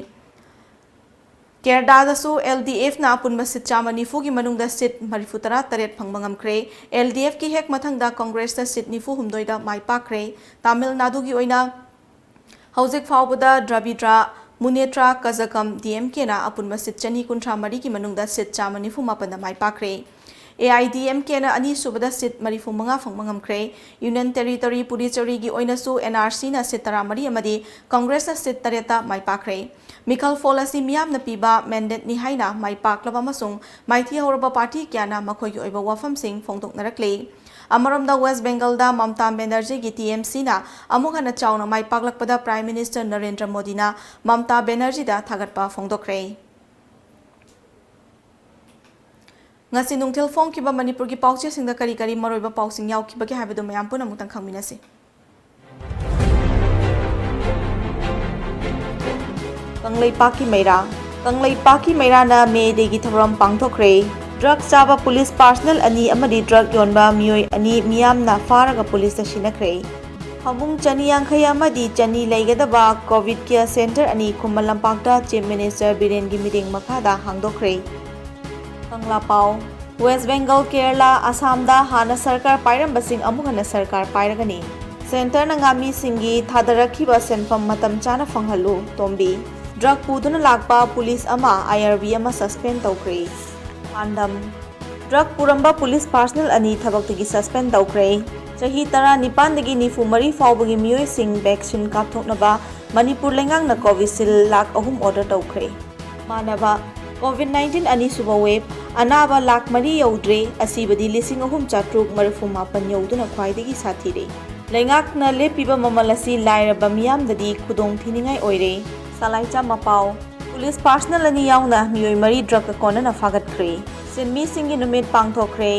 ꯀꯦꯔꯂꯥꯗꯁꯨ ꯑꯦꯜ ꯗꯤ ꯑꯦꯐꯅ ꯑꯄꯨꯟꯕ ꯁꯤꯠ ꯆꯥꯝꯃ ꯅꯤꯐꯨꯒꯤ ꯃꯅꯨꯡꯗ ꯁꯤꯠ ꯃꯔꯤꯐꯨꯇꯔꯥ ꯇꯔꯦꯠ ꯐꯪꯕ ꯉꯝꯈ꯭ꯔꯦ꯫ ꯑꯦꯜ ꯗꯤ ꯑꯦꯐꯀꯤ ꯍꯦꯛ ꯃꯊꯪꯗ ꯀꯪꯒ꯭ꯔꯦꯁꯅ ꯁꯤꯠ ꯅꯤꯐꯨ ꯍꯨꯝꯗꯣꯏꯗ ꯃꯥꯏ ꯄꯥꯛꯈ꯭ꯔꯦ꯫ ꯇꯥꯃꯤꯜ ꯅꯥꯗꯨꯒꯤ ꯑꯣꯏꯅ ꯍꯧꯖꯤꯛ ꯐꯥꯎꯕꯗ ꯗ꯭ꯔꯥꯕꯤꯗ꯭ꯔꯥ ꯃꯨꯅꯦꯇ꯭ꯔꯥ ꯀꯖꯒꯝ ꯗꯤ ꯑꯦꯝ ꯀꯦꯅ ꯑꯄꯨꯟꯕ ꯁꯤꯠ ꯆꯅꯤ ꯀꯨꯟꯊ꯭ꯔꯥ ꯃꯔꯤꯒꯤ ꯃꯅꯨꯡꯗ ꯁꯤꯠ ꯆꯥꯝꯃ ꯅꯤꯐꯨ ꯃꯥꯄꯟꯗ ꯃꯥꯏ ꯄꯥꯛꯈ꯭ꯔꯦ꯫ ꯑꯦ ꯑꯥꯏ ꯗꯤ ꯑꯦꯝ ꯀꯦꯅ ꯑꯅꯤꯁꯨꯕꯗ ꯁꯤꯠ ꯃꯔꯤꯐꯨ ꯃꯉꯥ ꯐꯪꯕ ꯉꯝꯈ꯭ꯔꯦ꯫ ꯌꯨꯅꯤꯌꯟ ꯇꯦꯔꯤꯇꯣꯔꯤ ꯄꯨꯗꯨꯆꯦꯔꯤꯒꯤ ꯑꯣꯏꯅꯁꯨ ꯑꯦꯟ ꯑꯥꯔ ꯁꯤꯅ ꯁꯤꯠ ꯇꯔꯥꯃꯔꯤ ꯑꯃꯗꯤ ꯀꯪꯒ꯭ꯔꯦꯁꯅ ꯁꯤꯠ ꯇꯔꯦꯠꯇ ꯃꯥꯏ ꯄꯥꯛꯈ꯭ꯔꯦ꯫ ꯃꯤꯈꯜ ꯐꯣꯜ ꯑꯁꯤ ꯃꯤꯌꯥꯝꯅ ꯄꯤꯕ ꯃꯦꯟꯗꯦꯠꯅꯤ ꯍꯥꯏꯅ ꯃꯥꯏ ꯄꯥꯛꯂꯕ ꯑꯃꯁꯨꯡ ꯃꯥꯏꯊꯤ ꯍꯧꯔꯕ ꯄꯥꯔꯇꯤ ꯀꯌꯥꯅ ꯃꯈꯣꯏꯒꯤ ꯑꯣꯏꯕ ꯋꯥꯐꯝꯁꯤꯡ ꯐꯣꯡꯗꯣꯛꯅꯔꯛꯂꯤ꯫ ꯑꯃꯔꯣꯝꯗ ꯋꯦꯁ ꯕꯦꯡꯒꯜꯗ ꯃꯝꯇꯥ ꯕꯦꯅꯔꯖꯤꯒꯤ ꯇꯤ ꯑꯦꯝ ꯁꯤꯅ ꯑꯃꯨꯛ ꯍꯟꯅ ꯆꯥꯎꯅ ꯃꯥꯏ ꯄꯥꯛꯂꯛꯄꯗ ꯄ꯭ꯔꯥꯏꯝ ꯃꯤꯅꯤꯁꯇꯔ ꯅꯔꯦꯟꯗ꯭ꯔ ꯃꯣꯗꯤꯅ ꯃꯝꯇꯥ ꯕꯦꯅꯔꯖꯤꯗ ꯊꯥꯒꯠꯄ ꯐꯣꯡꯗꯣꯛꯈ꯭ꯔꯦ꯫ ꯉꯁꯤ ꯅꯨꯡꯊꯤꯜ ꯐꯣꯡꯈꯤꯕ ꯃꯅꯤꯄꯨꯔꯒꯤ ꯄꯥꯎꯆꯦꯁꯤꯡꯗ ꯀꯔꯤ ꯀꯔꯤ ꯃꯔꯨꯑꯣꯏꯕ ꯄꯥꯎꯁꯤꯡ ꯌꯥꯎꯈꯤꯕꯒꯦ ꯍꯥꯏꯕꯗꯨ ꯃꯌꯥꯝ ꯄꯨꯟꯅ ꯑꯃꯨꯛꯇꯪ ꯈꯪꯃꯤꯟꯅꯁꯤ꯫ ꯀꯪꯂꯩꯄꯥꯛꯀꯤ ꯃꯩꯔꯥ꯫ ꯀꯪꯂꯩꯄꯥꯛꯀꯤ ꯃꯩꯔꯥꯅ ꯃꯦ ꯗꯦꯒꯤ ꯊꯧꯔꯝ ꯄꯥꯡꯊꯣꯛꯈ꯭ꯔꯦ꯫ ꯗ꯭ꯔꯒ ꯆꯥꯕ ꯄꯨꯂꯤꯁ ꯄꯥꯔꯁꯅꯦꯜ ꯑꯅꯤ ꯑꯃꯗꯤ ꯗ꯭ꯔꯒ ꯌꯣꯟꯕ ꯃꯤꯑꯣꯏ ꯑꯅꯤ ꯃꯤꯌꯥꯝꯅ ꯐꯥꯔꯒ ꯄꯨꯂꯤꯁꯇ ꯁꯤꯟꯅꯈ꯭ꯔꯦ꯫ ꯐꯃꯨꯡ ꯆꯅꯤ ꯌꯥꯡꯈꯩ ꯑꯃꯗꯤ ꯆꯅꯤ ꯂꯩꯒꯗꯕ ꯀꯣꯚꯤꯗ ꯀꯤꯌꯔ ꯁꯦꯟꯇꯔ ꯑꯅꯤ ꯈꯨꯃꯟ ꯂꯝꯄꯥꯛꯇ ꯆꯤꯐ ꯃꯤꯅꯤꯁꯇꯔ ꯕꯤꯔꯦꯟꯒꯤ ꯃꯤꯠꯌꯦꯡ ꯃꯈꯥꯗ ꯍꯥꯡꯗꯣꯛꯈ꯭ꯔꯦ꯫ ꯀꯪꯂꯥ ꯄꯥꯎ꯫ ꯋꯦꯁ ꯕꯦꯡꯒꯜ, ꯀꯦꯔꯂꯥ, ꯑꯁꯥꯝꯗ ꯍꯥꯟꯅ ꯁꯔꯀꯥꯔ ꯄꯥꯏꯔꯝꯕꯁꯤꯡ ꯑꯃꯨꯛ ꯍꯟꯅ ꯁꯔꯀꯥꯔ ꯄꯥꯏꯔꯒꯅꯤ꯫ ꯁꯦꯟꯇꯔꯅ ꯉꯥꯃꯤꯁꯤꯡꯒꯤ ꯊꯥꯗꯔꯛꯈꯤꯕ ꯁꯦꯟꯐꯝ ꯃꯇꯝ ꯆꯥꯅ ꯐꯪꯍꯜꯂꯨ, ꯇꯣꯝꯕꯤ꯫ ꯗ꯭ꯔꯒ ꯄꯨꯗꯨꯅ ꯂꯥꯛꯄ ꯄꯨꯂꯤꯁ ꯑꯃ, ꯑꯥꯏ ꯑꯥꯔ ꯕꯤ ꯑꯃ ꯁꯁꯄꯦꯟ ꯇꯧꯈ꯭ꯔꯦ꯫ ꯄꯥꯟꯗꯝ: ꯗ꯭ꯔꯒ ꯄꯨꯔꯝꯕ ꯄꯨꯂꯤꯁ ꯄꯥꯔꯁꯅꯦꯜ ꯑꯅꯤ ꯊꯕꯛꯇꯒꯤ ꯁꯁꯄꯦꯟ ꯇꯧꯈ꯭ꯔꯦ꯫ ꯆꯍꯤ ꯇꯔꯥꯅꯤꯄꯥꯟꯗꯒꯤ ꯅꯤꯐꯨ ꯃꯔꯤ ꯐꯥꯎꯕꯒꯤ ꯃꯤꯑꯣꯏꯁꯤꯡ ꯚꯦꯛꯁꯤꯟ ꯀꯥꯞꯊꯣꯛꯅꯕ ꯃꯅꯤꯄꯨꯔ ꯂꯩꯉꯥꯛꯅ ꯀꯣꯚꯤꯁꯤꯜ ꯂꯥꯈ ꯑꯍꯨꯝ ꯑꯣꯔꯗꯔ ꯇꯧꯈ꯭ꯔꯦ꯫ ꯃꯥꯟꯅꯕ ꯀꯣꯚꯤꯗ ꯅꯥꯏꯟꯇꯤꯟ ꯑꯅꯤꯁꯨꯕ ꯋꯦꯕ, ꯑꯅꯥꯕ ꯂꯥꯈ ꯃꯔꯤ ꯌꯧꯗ꯭ꯔꯦ, ꯑꯁꯤꯕꯗꯤ ꯂꯤꯁꯤꯡ ꯑꯍꯨꯝ ꯆꯥꯇ꯭ꯔꯨꯛ ꯃꯔꯤꯐꯨ ꯃꯥꯄꯟ ꯌꯧꯗꯨꯅ ꯈ꯭ꯋꯥꯏꯗꯒꯤ ꯁꯥꯊꯤꯔꯦ꯫ ꯂꯩꯉꯥꯛꯅ ꯂꯦꯞꯄꯤꯕ ꯃꯃꯜ ꯑꯁꯤ ꯂꯥꯏꯔꯕ ꯃꯤꯌꯥꯝꯗꯗꯤ ꯈꯨꯗꯣꯡ ꯊꯤꯅꯤꯡꯉꯥꯏ ꯑꯣꯏꯔꯦ꯫ ꯁꯂꯥꯏꯆꯥ ꯃꯄꯥꯎ: ꯄꯨꯂꯤꯁ ꯄꯥꯔꯁꯅꯦꯜ ꯑꯅꯤ ꯌꯥꯎꯅ ꯃꯤꯑꯣꯏ ꯃꯔꯤ ꯗ꯭ꯔꯒꯀ ꯀꯣꯟꯅꯅ ꯐꯥꯒꯠꯈ꯭ꯔꯦ꯫ ꯁꯤꯟꯃꯤꯁꯤꯡꯒꯤ ꯅꯨꯃꯤꯠ ꯄꯥꯡꯊꯣꯛꯈ꯭ꯔꯦ꯫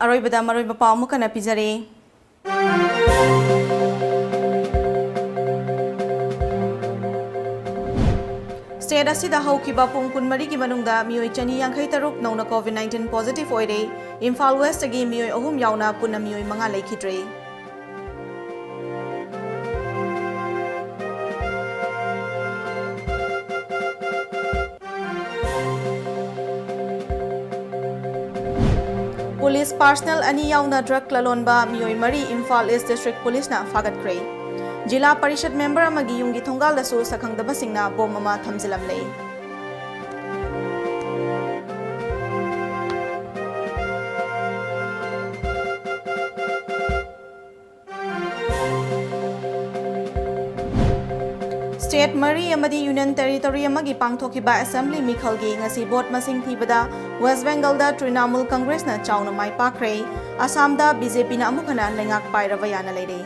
ꯑꯔꯣꯏꯕꯗ ꯃꯔꯨꯑꯣꯏꯕ ꯄꯥꯎ ꯑꯃꯨꯛ ꯍꯟꯅ ꯄꯤꯖꯔꯤ꯫ ꯁ꯭ꯇꯦꯠ ꯑꯁꯤꯗ ꯍꯧꯈꯤꯕ ꯄꯨꯡ ꯀꯨꯟꯃꯔꯤꯒꯤ ꯃꯅꯨꯡꯗ ꯃꯤꯑꯣꯏ ꯆꯅꯤ ꯌꯥꯡꯈꯩ ꯇꯔꯨꯛ ꯅꯧꯅ ꯀꯣꯚꯤꯗ ꯅꯥꯏꯟꯇꯤꯟ ꯄꯣꯖꯤꯇꯤꯚ ꯑꯣꯏꯔꯦ꯫ ꯏꯝꯐꯥꯜ ꯋꯦꯁꯇꯒꯤ ꯃꯤꯑꯣꯏ ꯑꯍꯨꯝ ꯌꯥꯎꯅ ꯄꯨꯟꯅ ꯃꯤꯑꯣꯏ ꯃꯉꯥ ꯂꯩꯈꯤꯗ꯭ꯔꯦ꯫ ꯄꯨꯂꯤꯁ ꯄꯥꯔꯁꯅꯦꯜ ꯑꯅꯤ ꯌꯥꯎꯅ ꯗ꯭ꯔꯒ ꯂꯂꯣꯟꯕ ꯃꯤꯑꯣꯏ ꯃꯔꯤ ꯏꯝꯐꯥꯜ ꯏꯁ ꯗꯤꯁꯇ꯭ꯔꯤꯛ ꯄꯨꯂꯤꯁꯅ ꯐꯥꯒꯠꯈ꯭ꯔꯦ꯫ ꯖꯤꯂꯥ ꯄꯔꯤꯁꯗ ꯃꯦꯝꯕꯔ ꯑꯃꯒꯤ ꯌꯨꯝꯒꯤ ꯊꯣꯡꯒꯥꯜꯗꯁꯨ ꯁꯛꯈꯪꯗꯕꯁꯤꯡꯅ ꯕꯣꯝ ꯑꯃ ꯊꯝꯖꯤꯜꯂꯝꯂꯦ꯫ ꯁ꯭ꯇꯦꯠ ꯃꯔꯤ ꯑꯃꯗꯤ ꯌꯨꯅꯤꯌꯟ ꯇꯦꯔꯤꯇꯣꯔꯤ ꯑꯃꯒꯤ ꯄꯥꯡꯊꯣꯛꯈꯤꯕ ꯑꯦꯁꯦꯝꯕ꯭ꯂꯤ ꯃꯤꯈꯜꯒꯤ ꯉꯁꯤ ꯚꯣꯠ ꯃꯁꯤꯡ ꯊꯤꯕꯗ ꯋꯦꯁ ꯕꯦꯡꯒꯜꯗ ꯇ꯭ꯔꯤꯅꯥꯃꯨꯜ ꯀꯪꯒ꯭ꯔꯦꯁꯅ ꯆꯥꯎꯅ ꯃꯥꯏ ꯄꯥꯛꯈ꯭ꯔꯦ꯫ ꯑꯁꯥꯝꯗ ꯕꯤ ꯖꯦ ꯄꯤꯅ ꯑꯃꯨꯛ ꯍꯟꯅ ꯂꯩꯉꯥꯛ ꯄꯥꯏꯔꯕ ꯌꯥꯅ ꯂꯩꯔꯦ꯫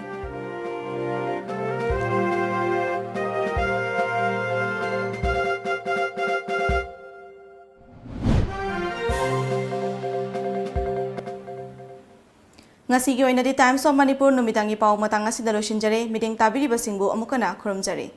ꯉꯁꯤꯒꯤ ꯑꯣꯏꯅꯗꯤ Times of Manipur ꯅꯨꯃꯤꯗꯥꯡꯒꯤ ꯄꯥꯎ ꯃꯇꯥꯡ ꯑꯁꯤꯗ ꯂꯣꯏꯁꯤꯟꯖꯔꯦ꯫ ꯃꯤꯠꯌꯦꯡ ꯇꯥꯕꯤꯔꯤꯕꯁꯤꯡꯕꯨ ꯑꯃꯨꯛ ꯍꯟꯅ ꯈꯨꯔꯨꯝꯖꯔꯤ꯫